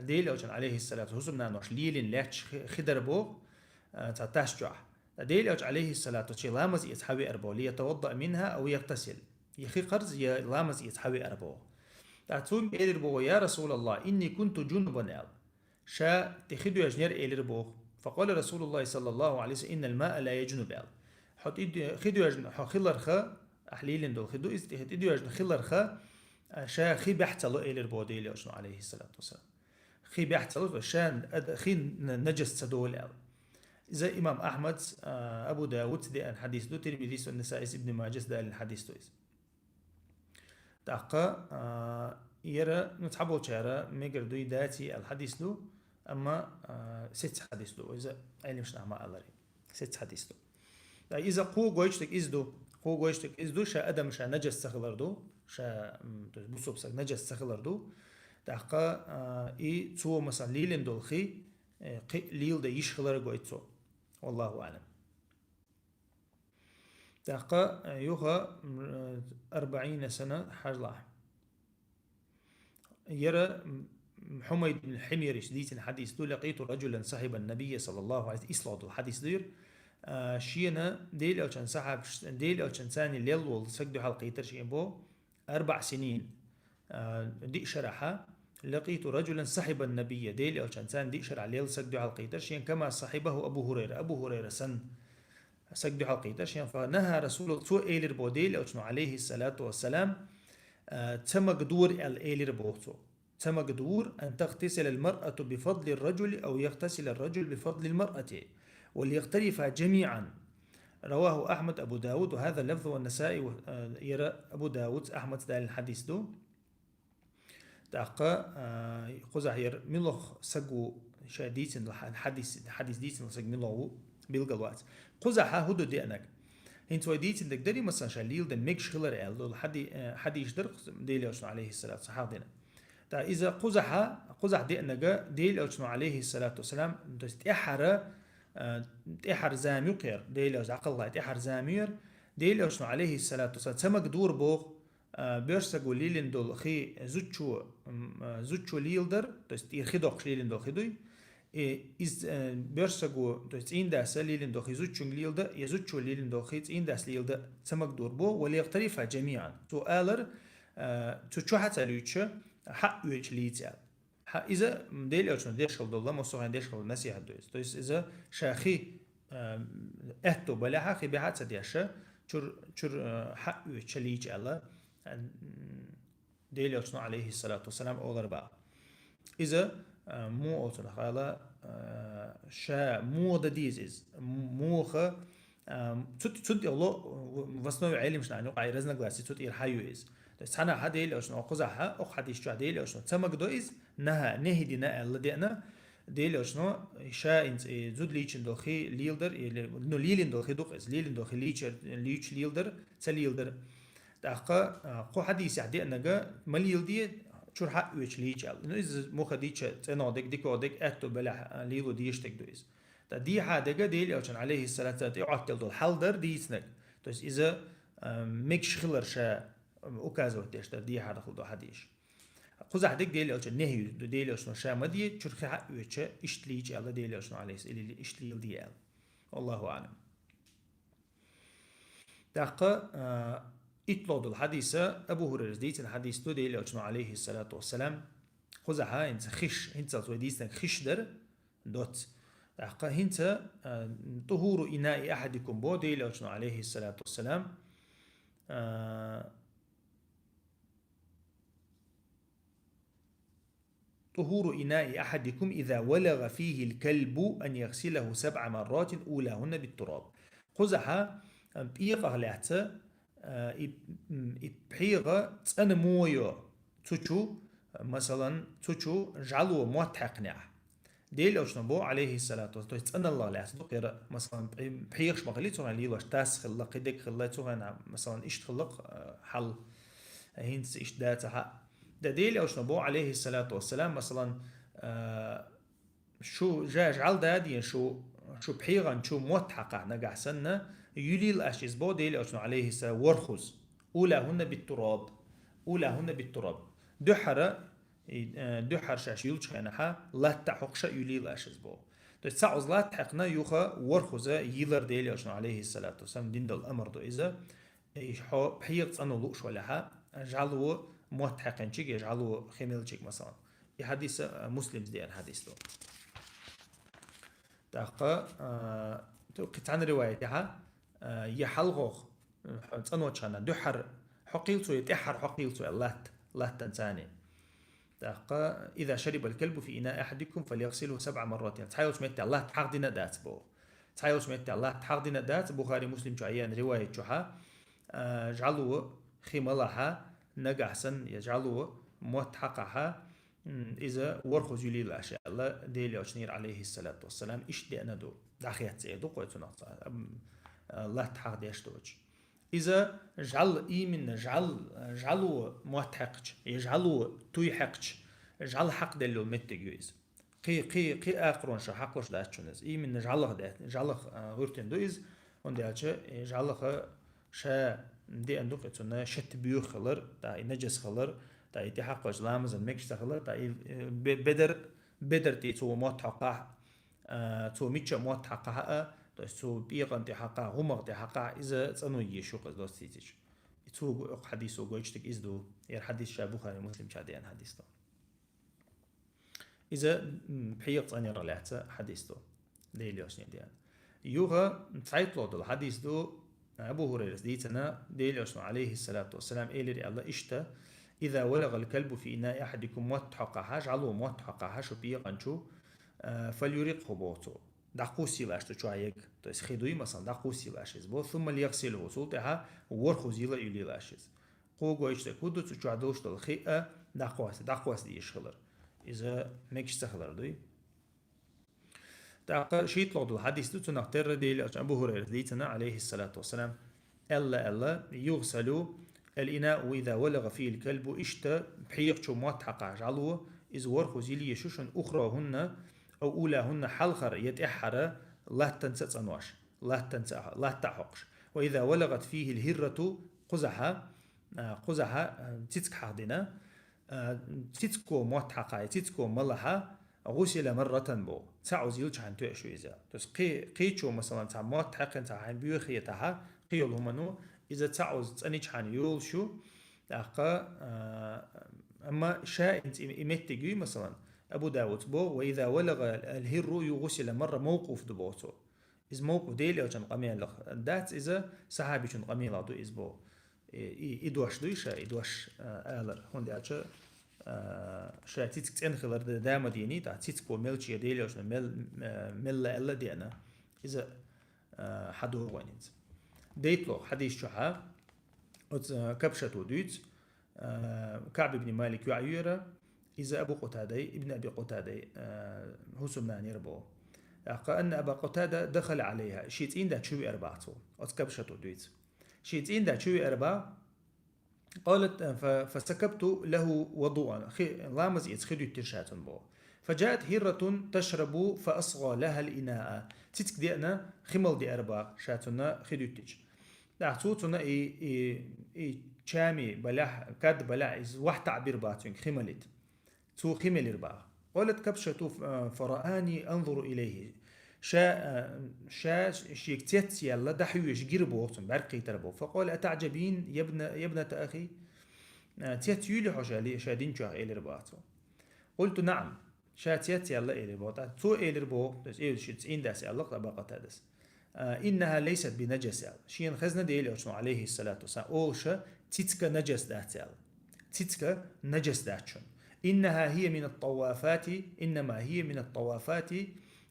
Делан Элчано, алейхиссалату, хӀусамнаноша лелийна лаьтташ хи, хи дара боху, а, цхьа тас чохь. Делан Элча, алейхиссалату, шен ламаз эца хьавеара боху, лиятавадда минха ау ягътасил. Я хи кхарза, я ламаз эца хьавеара боху. ТӀаккха цуьнга элира боху: «Я Расулаллах, инни кунту джунубан», аьлла. Ша тӀе хи доьжнера элира боху. Факъала Расулуллахи саллаллаху алейхи ва саллям: «Иннал маа ла яджнуб», аьлла. Хьо тӀе-, хи доьжна, хьо хиларха, ахь лелийна долу хи ду, иза тӀе, тӀе доьжна хиларха, а, ша хи бехь ца ло элира боху Делан Элчано, алейхиссалату вассалам. Хи бехь ца ло, ша ад-, хи н-, наджас ца долу аьлла. Иза имам Ахьмадс, а, Абу Давудс деана хьадис ду, Тирмизис ва Насаис, Ибн Маджас далийна хьадис ду иза. ТӀаккха, а, яра, ну, цхьаболчара мегар дуй, даций аьлла хьадис ду, амма, а, сецца хьадис ду, иза Ӏилманчаш нах ма-аллара. Сецца хьадис ду. ТӀаккха иза кхо гойтуш дерг иза ду, кхо гойтуш дерг иза ду, ша адам ша наджас ца хилар ду, ша, м, то есть бусалба саг наджас ца хилар ду. ТӀаккха, а, и цо, масалан, лелийна долу хи, э, кхин леладан йиш хилар гойту цо. Валлаху аӀлам. ТӀаккха, э, юха, м, э, أربعين سنة хьажалахь. Яра, м, Хьумайд ибн Хьимйарис дийцина хьадис ду: «لقيت رجلا صحب النبي صلى الله عليه وسلم», ислогӀа долу хьадис ду яра. А, шена Делан Элчан сахьабаш, Делан Элчан царна лелла волу саг дуьхьал кхийтира шен бо, أربع سنين, а, диъ шарахьа, «لقيت رجلا صحب النبي», Делан Элчан царна диъ шарахь лелла саг дуьхьал кхийтира шен, «كما صحبه أبو هريرة», Абу Хурайра санна саг дуьхьал кхийтира шен. «فنهى رسول الله», цо элира бо Делан Элчано, عليه الصلاة والسلام, а, ца магадора аьлла элира боху цо. Ца магадора: «أن تغتسل المرأة بفضل الرجل أو يغتسل الرجل بفضل المرأة وليغترفا جميعا». رواه أحمد أبو داود وهذا لفظ والنسائي و-, а, яра Абу Дауд, Ахьмад далийна хьадис ду. ТӀаккха, а, кхузахь яра муьлха саг ву, ша дийцина хьа-, хьадис, хьадис дийцина саг муьлха ву, билгал вац. Кхузахьа хӀун ду деанарг? ХӀинца вай дийцина дерг дарий, масалан, ша леладан мегаш хилар аьлла долу хьади-, э, хьадис дара Делан Элчано, عليه الصلاة والسلام, хьахдина. ТӀаккха иза кхузахьа, кхузахь деанарг Делан Элчано, عليه الصلاة والسلام, то есть тӀаьхьара, э, тӀаьхьара зама ю кхера, Делан Элча дӀакхалхале тӀаьхьара зама ю яра, Делан Элчано, عليه الصلاة والسلام, ца магадора боху, а, боьрша саго лелийна долу хи зудчо, м, а, зудчо леладар, то есть тӀера хи доккхуш лелийна долу хи дуй. И иза, э, боьрша саго, то есть цӀийндаса лелийна долу хи зудчуьнга леладар, я зудчо лелийна долу хи цӀийндаса леладар ца магадора боху, «وليغترفا جميعا». Цо алар, а, цу чохь а ца луьйчуш, хьаъ оьцуш лийца аьлла. Хьа, иза, м, Делан Элчано деш хила долу, массо а хьайн деш хила насихьат ду иза. То есть иза ша хи, а, аьтто балехьа, хи бехьа а ца деш, чур, чур, а, хьаъ оьцуш лийца аьлла, а, м, Делан Элчано, عليه الصلاة والسلام, олар баха. Иза, а, муха олу цунах аьлла, а, ша муха дан деза иза, м-, муха, а, цу, цу тӀе ло, в основе Ӏеламнашна юкъахь разногласие цу тӀера хьан ю иза. То есть цхьанахьа Делан Элчано кхузахьа, окху хьадис чохь Делан Элчано ца магадо иза, нахьа, нехӀи дина аьлла деана, Делан Элчано ша инца и зуда лийчина долу хи леладар, или, ну, лелийна долу хи ду-кх иза, лелийна долу хи лийчар, лийча леладар, ца леладар. ТӀаккха, а, кху хьадисехь деанарг ма леладе, чур хьаъ оьцуш лийца аьлла. Ну, иза муха дича цӀенах дерг, дикох дерг, аьтто балехь, а, лело дезаш дерг ду иза. Ткъа дехьа дерг Делан Элчан, عليه الصلاة والسلام, тӀеӀоттаделла долу хьал дара дийцинарг. То есть иза, а, мегаш хилар ша, м, указывать деш дара дехьа хила долу хьадисаш. Кхузахь дерг Делан Элчан нехӀи ю, Делан Элчано ша ма де, чур хи хьаъ оьцуш, иштта лийца аьлла Делан Элчано, عليه الصلاة والسلام, или иштта леладе аьлла. والله أعلم. ТӀаккха, а, иттлогӀа долу хьадис, Абу Хурайрас дийцина хьадис ду, Делан Элчано, عليه الصلاة والسلام, кхузахьа хӀинца хиш, хӀинцалц вай дийцинарг хиш дара, доцца. ТӀаккха хӀинца, а, «طهور إناء أحدكم» бо Делан Элчано, عليه الصلاة والسلام, а, «طهور إناء أحدكم إذا ولغ فيه الكلب أن يغسله سبع مرات أولاهن بالتراب». Кхузахьа, ам, пхьегӀах лаьцна, а, и, м, и пхьегӀа цӀана муха йо, цу чу, масалан, цу чу жӀало мотт хьаькхнехь. Делан Элчано бо, عليه الصلاة والسلام, то есть цӀаналлах лаьцна ду кхера, масалан, пхье-, пхьегӀаш ма хили цу хенахь лелош, тас хилла, кхидерг хилла, цу хенахь, масалан, иштта хилла-кх, а, хьал, хӀинца иштта дацахь а. Ткъа Делан Элчано бо, عليه الصلاة والسلام, масалан, а, шу жа-, жӀал дадийна шу, шу пхьегӀан чу мотт хьакхахь нагахь санна, юьлийла аш иза бо Делан Элчано, عليه السلام, ворхӀазза. «أولاهن بالتراب». «أولاهن بالتراب». Дуьххьара, и, э, дуьххьара шаьш юьллучу хенахьа латта хьокхуш а юьлийла аш иза бо. То есть цхьа оцу латта хьаькхна юха ворхӀазза йилар Делан Элчано, عليه الصلاة والسلام, дина долу амар ду иза. И хьо пхьегӀа цӀано лууш валахьа, жӀало мотт хьаькхинчиг я жӀало хи мелчиг, масалан. И хьадис, а, Муслима деана хьадис ду. ТӀаккха, а, ту-, кхин цхьана риваятехьа, а, я хьалхох, а, цӀаночхьана дуьххьара хьокхийла цо, я тӀаьххьара хьокхийла цо, я латта, латтан цани. ТӀаккха: «إذا شرب الكلب في إناء أحدكم فليغسله سبع مرات». Цхьайолчу меттехь латта хьахдина а дац боху. Цхьайолчу меттехь латта хьахдина а дац, Бухари, Муслим чу а еана риваят чухьа, а, жӀало хи малахьа, нагахь санна, я жӀало мотт хьакхахьа, м, иза ворхӀазза юьлийла аш аьлла, Делан Элчанера, عليه الصلاة والسلام, иштта деана ду. ДӀахеццӀе ду кхой цунах цхьа, ам, а, латта хьахдеш доцуш. Иза жӀал, именно жӀал, жӀало мотт хьаькхча, я жӀало туй хьаькхча, жӀал хьакхаделла йолу меттиг ю иза. Кхин, кхин, кхин акхаронаш хьакхалуш дац шуна иза. Именно жӀалах дац, жӀалах, а, гӀуьртина ду иза, хӀунда аьлча, э, жӀалаха ша деана ду-кх цунна шатта боьха хилар, тӀаккха и наджас хилар, тӀаккха и тӀехьакхача ламазан мегаш ца хилар, тӀаккха и, э, бе-, бедар, бедар тӀа цо мотт хьокхахь, а, цо мичча мотт хьокхахь а, то есть цо пекъан тӀа хьокхахь, гӀумагӀ тӀа хьокхахь, из цӀано езаш ю-кх из доссийцича. И цо го-, укх хьадисо гойташ дерг из ду. Ер хьадис ша Бухари, Муслим чу деана хьадис ду. Из, м, пхьегӀа цӀенъярах лаьца хьадис ду. Даьла Элчано деана. Юха цхьайттлагӀа дола хьадис ду, Абу Хурайрас дийцина, Даьла Элчано, عليه الصلاة والسلام, элира аьлла иштта: «إذا ولغ الكلب في إناء أحدكم», мотт хьокхахь, жӀало мотт хьокхахь шун пекъанчу, а, «فليرقه», боху цо. ДӀакхуссийла аш цу чохь ерг. То есть хи дуй, масала, дӀакхуссийла аш из, боху. «ثم ليغسله», цул тӀаьхьа ворхӀ хӀузийла а, уьлийла аш из. Кхо гойташ дерг хӀун ду, цу чохь долуш долу хи а дӀакхосса-, дӀакхосса дезаш хилар. Иза мегаш ца хилар дуй. ТӀаккха шийтталгӀа долу хьадис ду, цунах терра Даьла Элчано Абу Хурайрас дийцина, عليه الصلاة والسلام, аьлла, аьлла: «يغسل الإناء إذا ولغ فيه الكلب», иштта пхьегӀа чу мотт хьокхахь жӀало, иза ворхӀ хӀузийла езаш ю шуна, «أخراهن أو أولاهن», хьалхара я тӀаьххьара латтанца а цӀанош. Латтанца а, латта а хьокхуш. «وإذا ولغت فيه الهرة», кхузахьа, а, кхузахьа, а, цицка хьахдина, а, цицко мотт хьокхахь, цицко ма лахь, «غسل مرة», боху. Цхьа хӀуза йиллачхьана тоьуш ю иза. То есть кхи-, кхечо, масала, цхьа мотт хьаькхина, цхьа хьайн боьха хетахь, кхин йолу хӀумано, иза цхьа хӀуза цӀанчхьана йолуш ю, тӀаккха, а, амма ша и, и меттиг юй, масала, Абу Дауда боху: «وإذا ولغ الهر غسل مرة», мавкъуф ду боху цо. Иза мавкъуф, Даьла Элчан къамелах дац иза, сахьабичун къамелах ду иза боху. И, и, и дош дуй ша, и дош, а, алар. ХӀунда аьлча, а, ша цицка цӀена хилар да, да ма дийний, тӀаккха цицко мелча Даьла Элчано мел, а, мелла аьлла а деана. Иза, а, хьадогӀу вайнца. ДайтталгӀа хьадис чохьа, оцу, а, Кабшато дуьйцу, а, КаӀб ибн Малик йоӀ ю яра, иза Абу Къутадай, ибн Аби Къутадай, а, хӀусамнана яра боху. ТӀаккха: «أن أبا قتادة دخل عليها», шен цӀийнда чу веара боху цо. Оцу Кабшато дуьйцу. Шен цӀийнда чу веара боху. قالت: «ف-، فسكبت له وضوءا». Хи-, ламаз эца хи дуьттира ша цунна боху. «فجاءت هرة تشرب فأصغى لها الإناء». Цицка деана, хи мала деара боху ша цунна хи дуьттича. ТӀаккха цо цунна и, и, и чами балехь, кад балехь, иза вахьа таӀбир боху цуьнга хи малийта. Цо хи мелира боху. قالت كبشة: «ف-، فرآني أنظر إليه». Ша, а, ша шега цец яьлла, дӀахьоьжуш гира боху цунна, бӀаьрг кхийтира боху. «فقال: أتعجبين يا ابن، يا ابنة أخي؟» А, цец юьйлий хьо ша ли-, ша динчух, элира боху цо. «قلت: نعم». Ша цец яьлла, элира боху. ТӀаккха цо элира боху, то есть, элира шен цӀийндас аьлла-кх Аба Къатадас. А, «إنها ليست بنجس», аьлла. Шена хезна Даьла Элчано, عليه الصلاة والسلام, олуш, цицка нажас дац аьлла. Цицка нажас дац шуна. «إنها هي من الطوافات، إنما هي من الطوافات،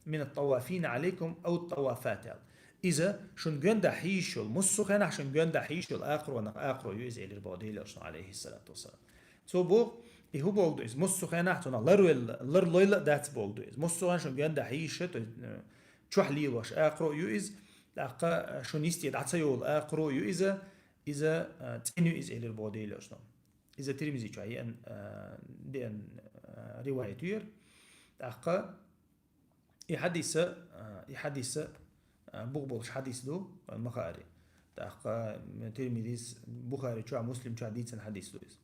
من الطوافين عليكم أو الطوافات», аьлла. Иза шуна гоьнда хьийзаш йолу, муссу хенахь шуна гоьнда хьийзаш йолу акхаронах акхаро ю иза, элира боху Даьла Элчано, عليه الصلاة والسلام. Цо боху, и хӀун боху ду иза? Муссу хенахь цунах лар велла, лар лойла а дац боху ду иза. Муссу хенахь шуна гоьнда хьийзаш, то есть, э, чохь лелош акхаро а ю иза, тӀаккха шуна йисте дӀа ца йолу акхаро а ю иза, иза, а, цӀена ю иза, элира боху Даьла Элчано. Иза Тирмизи чохь еана, а, деана, а, риваят ю яра. ТӀаккха и хьадиса, а, и хьадиса, а, бух болуш хьадис ду, ма хаари. ТӀаккха Тирмизис, Бухари чохь, Муслим чохь дийцина хьадис ду иза.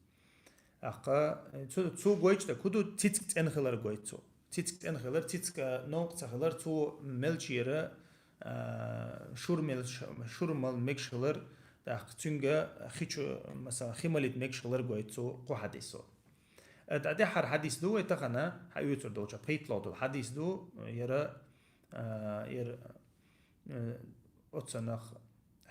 ТӀаккха цу, цо гойтуш дерг хӀун ду, цицка цӀена хилар гойту цо. Цицка цӀена хилар, цицка новкъа ца хилар, цо мелчера, а, шура мел-, шура мала мегаш хилар, тӀаккха цуьнга хи чу, масала, хи малийта мегаш хилар гойту цо кху хьадисо. Э, тӀа тӀаьххьара хьадис ду вай тахана, хьан оьцур долчу, пхийтталгӀа долу хьадис ду, яра, а, яра, э, оццанах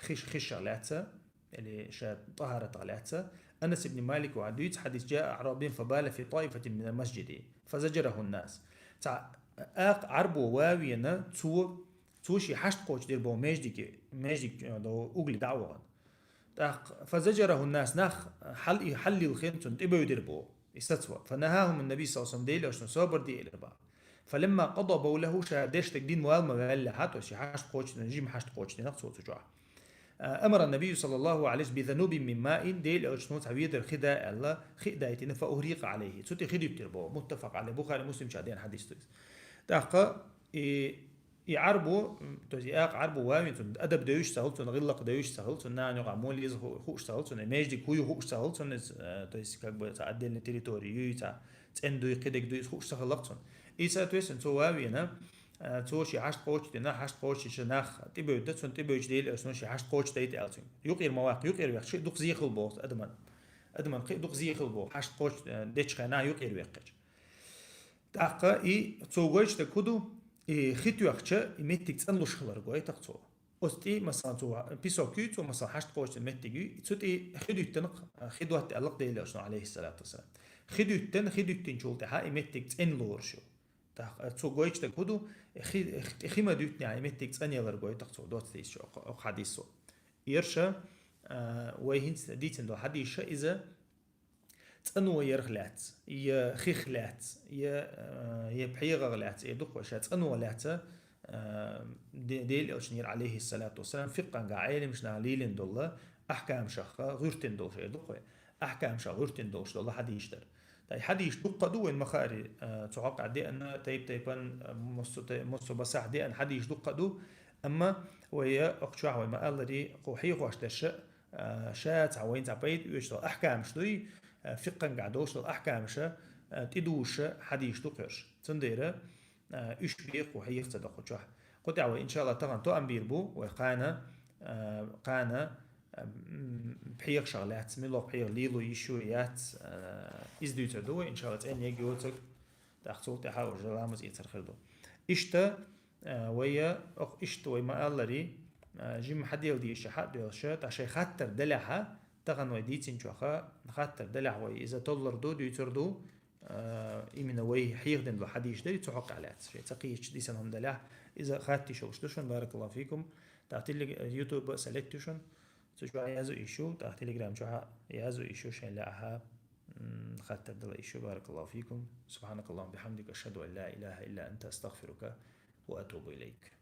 хиш-, хишах лаьцна, или ша тӀахаратах лаьцна. Анас ибн Малик ван дуьйцу хьадис: «جاء أعرابي فبال في طائفة من المسجد فزجره الناس». Цхьа акха Ӏарбо ван веана, цо, цо шен хьашт кхочушдира боху междиге, междиг, э, до угли дӀа а вахана. ТӀаккха, «فزجره الناس», нах хьал-, и хьаллилхина цунна тӀебевдира боху, и сацо. «فنهاهم النبي صلى الله عليه وسلم», Даьла Элчано собар де элира боху. «فلما قضى بوله», ша деш дерг дина вала ма ваьллехьа, то есть шен хьашт кхочушдина, жима хьашт кхочушдина-кх цо цу чохь. А, «أمر النبي صلى الله عليه وسلم بذنوب من ماء», Даьла Элчано цхьа ведар хи да аьлла, хи а дайтина, «فأهريق عليه». Цу тӀе хи дуьттира боху. متفق عليه. Бухари, Муслим чохь деана хьадис ду иза. ТӀаккха, и, И Ӏарбо, м, то есть и акъ Ӏарбо вавин цун, адаб девиш ца хул цун, гӀиллакх девиш ца хул цун, нана юкъа молиз ху-, хууш ца хул цун, межди куй хууш ца хул цун, э, то есть как бы ца отдельная территория юй, ца цӀен дуй, кхидег дуй, из хууш ца хилла цун. И, соответственно, цо вавина, э, цо ши хьашт кхочу дина, хьашт кхочу ши нах тӀибевда, цун тӀибевча дели, аш ши хьашт кхочу дайта аьл цун. Юкъер ма ваккха, юкъер вехча, дукха зехал боху адаман. Адаман кхи дукха зехал боху, хьашт кхочу, э, дечхай нах юкъер вехкача. ТӀаккха и цо гойтуш дерг хӀун ду? И хи тоьхча, и меттиг цӀанлуш хилар гойтах цо. Оцу тӀе, масалан, цо песок юй, цо, масалан, хьашт кхочун меттиг юй, цу тӀе хи дуьттина, хи дотта аьлла Делан Элчано, алейхиссалату вассалам. Хи дуьттина, хи дуьттинчул тӀаьхьа и меттиг цӀена лоруш ю. ТӀаккха цо гойтуш дерг хӀун ду? Хи, хи, хи ма дуьттинехь, и меттиг цӀанъялар гойтах цо, доцца дийцича окху, окху хьадисо. Ерша, а, вай хӀинца дийцина долу хьадисаш иза, цӀано ярх лаьцна, я хих лаьцна, я, э, я пхьегӀах лаьцна, я дукха ша цӀано лаьцна, э, Де-, Делан Элчанера, алейхиссалату вассалам, фикъхӀанга Ӏеламнаха лелийна долу, ахькамашах гӀуьртина долуш, я дукха, ахькамашах гӀуьртина долуш долу хьадисаш дара. Ткъа и хьадисаш дуккха а ду, вайн ма-хаъара, э, цу хьокъехь деана, тайп-тайпана, э, массо а тай-, массо а басахь деана хьадисаш дуккха а ду, амма вай, э, окху чохь вай ма-аллара, кху хьехош дерш, а, ша цхьа вайна цхьа пайда оьцуш долу ахькамаш дуй, а, фикъхӀангахь долуш долу ахькамаша, а, тӀедужуша хьадисаш ду кхуьрш. Цундела, а, уьш беху хьеха ца до кху чохь. Кху тӀехь вай, иншалла, тахана тоам бийр бу, вай кхана, а, кхана, а, м, пхьегӀашах лаьцна, муьлха пхьегӀа лело йиш ю, яц, а, иза дуьйцур ду вай, иншалла, цӀена йоьг йоцург, тӀаккха цул тӀаьхьа уже ламаз эцар хир ду. Иштта, Э, вай, э, окху иштта вай ма-аллара, э, жимма хьаделла дезаш хьа а доьлхуш, ткъа шайн хаттар делахь, тахана вай дийцинчух хаттар делахь вай иза толлур ду, дуьйцур ду, э, именно вай хьехадина долу хьадисаш дара, цу хьокъехь лаьцна. Шайн ца кхеташ дисина хӀума делахь, иза хатта йиш йолуш ду шуна, баракаллаху фикум. ТӀаккха телег-, э, ютуба а ца летта ю шуна. Цу чохь язъю йиш ю, тӀаккха телеграм чохь а язъю йиш ю, шайн лаахь, м, хаттар дала йиш ю. Баракаллаху фикум. Субханакаллахумма бихамдика, ашхаду ан ла илаха илла анта, астагфирука ва атубу илайк.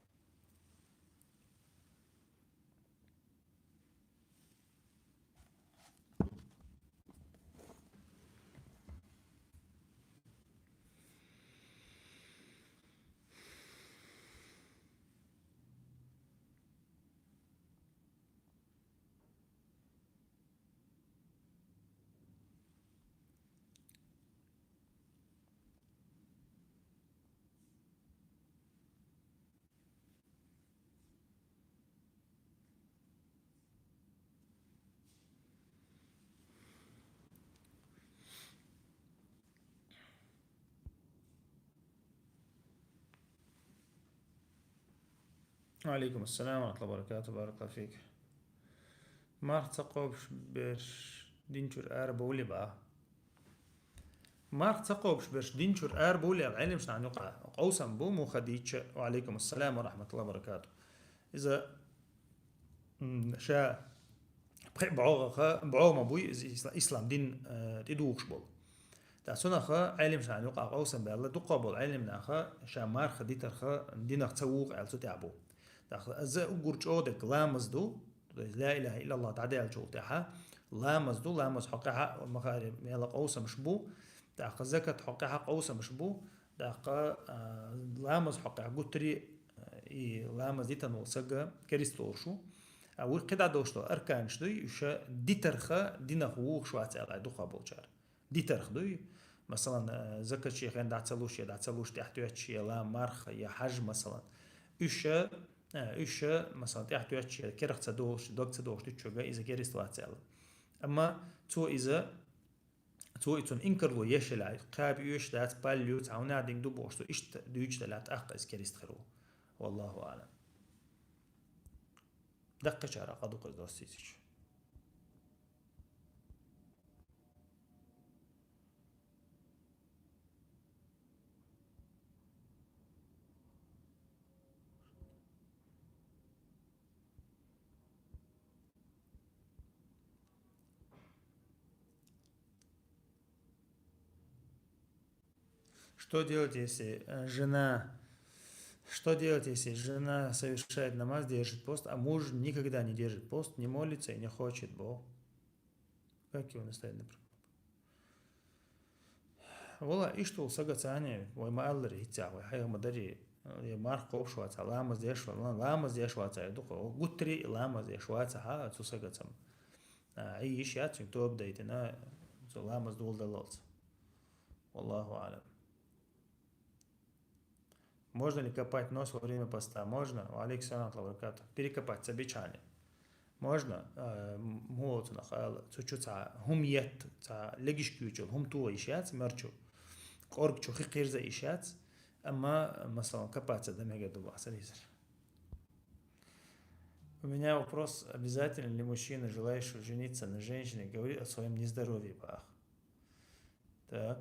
Ва алейкум ассалам ва рахматуллахи ва баракатух, баракаллаху фик. Марх ца кхобуш берш дин чуьра ара бовлий бах? Марх ца кхобуш берш дин чуьра ара бовлий аьлла, Ӏеламнахана юкъа къовсам бу, муха дийча, ва алейкум ассалам ва рахматуллахи ва баракатух. Иза, м, ша пхи бӀогӀаха, бӀогӀа ма буй иза исла-, ислам дин, э, тӀедухуш болу. Ткъа цунах Ӏеламнахана юкъа къовсам баьлла, дуккха болу Ӏеламнаха ша марха дитарх динах ца вуху аьлла цу тӀехь бу. ТӀаккха иза уггар чӀогӀа дерг ламаз ду, то есть ла илаха иллаллах дӀадаьллачул тӀаьхьа ламаз ду, ламаз хьокъехь а, ма-хаъара, мела къовсамаш бу, тӀаккха закат хьокъехь а къовсамаш бу, тӀаккха, а, ламаз хьокъехь гуттаре, а, и ламаз дитина волу сага керист лоруш ву. А вуй кхидӀа долуш долу арканаш дуй, уьш дитарх динах вухуш вац аьлла дуккха болчара. Дитарх дуй. Масалан, э, закат шен хенахь дӀа ца луш, я дӀа ца луш, тӀаьхьатоьттуш, я лам марха, я хьаж, масалан. Уьш, э, уьш, масалан, тӀаьхьатоьттуш, я керах ца долуш, дог ца долуш дуьтучуьнга иза керист вац аьлла. Амма цо иза, цо и цунна инкарло еш елахь, кхаба оьшуш дац, пал ю, цхьа хӀунда динг ду бохуш, цо иштта дуьйцуш делахь, тӀаккха иза керист хир ву. Валлаху аълам. Даккхачара къа ду-кх иза доссийсича. Что делать, если, э, жена, что делать, если жена совершает намаз, держит пост, а муж никогда не держит пост, не молится и не хочет Бога? Как его наставить на правоту? Валла, иштта волу сага цхьаьна, вай ма-аллара, хӀинца вай хьайгӀа ма дарий, Э, марха кхобуш вацахь, ламаз деш вац, ламаз деш вацахь, дукха. Гуттара а ламаз деш вацахь, цу сагацам. А, Ӏе йиш яц цуьнга тоба дайтина, цу ламаз доладаллалц. Валлаху аълам. Можно ли копать нос во время поста? Можно. Ва алейкум салам ва баракатух. Перекопать ца бичхьана. Можно, а, м-, муха цунах ала, цу чу цхьа хӀума етта, цхьа легаш куьйчул хӀума тоха йиш яц, мер чу, кӀорга чу хи кхирза йиш яц, амма, масалан, копаться дан мегар ду бахьса дезар. У меня вопрос: обязательно ли мужчина, желающий жениться на женщине, говорит о своем нездоровье, бах? Так.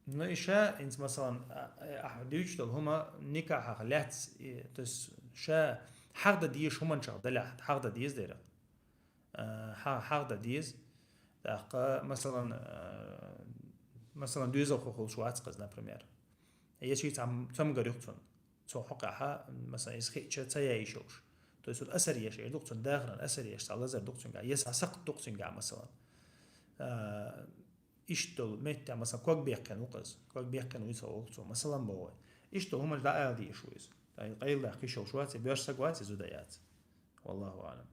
Ну, и ша, инц, масалан, а, а, ахьа дуьйцуш долу хӀума никахьах лаьцна, и, то есть, ша хьагда дезаш хӀуманчах далахь, хьагда деза дера. А, хьа-, хьагда деза. ТӀаккха, масалан, а, масалан, доьзалхо хуьлуш вац кхуза, например. Я ши цам-, цамгар юха цунна. Цо хьокъехьа, масалан, иза хиъча ца яйиш йолуш. То есть, вот асар еш, эр ду-кх цунна дахаран, асар еш, цхьа лазар ду-кх цуьнгахь, я цхьа сакхт ду-кх цуьнгахь, масалан. А, Иштта долу меттехь, масалан, ког беккхина ву-кх иза. Ког беккхина ву иза, олу цо, масалан, боху вай. Иштта долу хӀуманаш дӀаала дезаш ву иза. Ткъа къайладаккха йиш йолуш вац, и боьрша саг вац, и зуда яц. Валлаху аълам.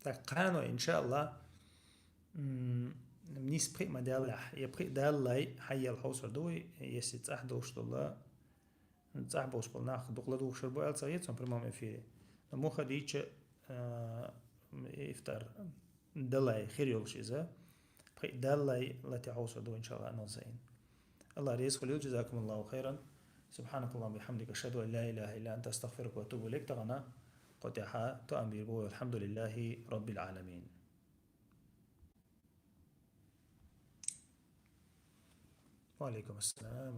Так, кхана, иншааллах, м, нийса пхиъ ма даьллехь, я пхиъ даьллай, хьайел хьовсур ду вай, если цӀахь долуш долу, цӀахь болуш болу нах дукха ладугӀуш хир бу аьлла ца хета цунна прямом эфире. Но муха дийча, а, ифтар далай хир йолуш иза, пхиъ даьллай лати хьовсур ду, иншааллах, анал сайна. Аллах реза хуьлийла, жазакумуллаху хайран. Субханакаллахумма бихамдика, ашхаду ан ла илаха илла анта, астагфирука ва атубу илайк. Тахана кху тӀехьа тоам бийр бу вай. Алхьамдулиллахи раббил Ӏаламин. Ва алейкум ассалам.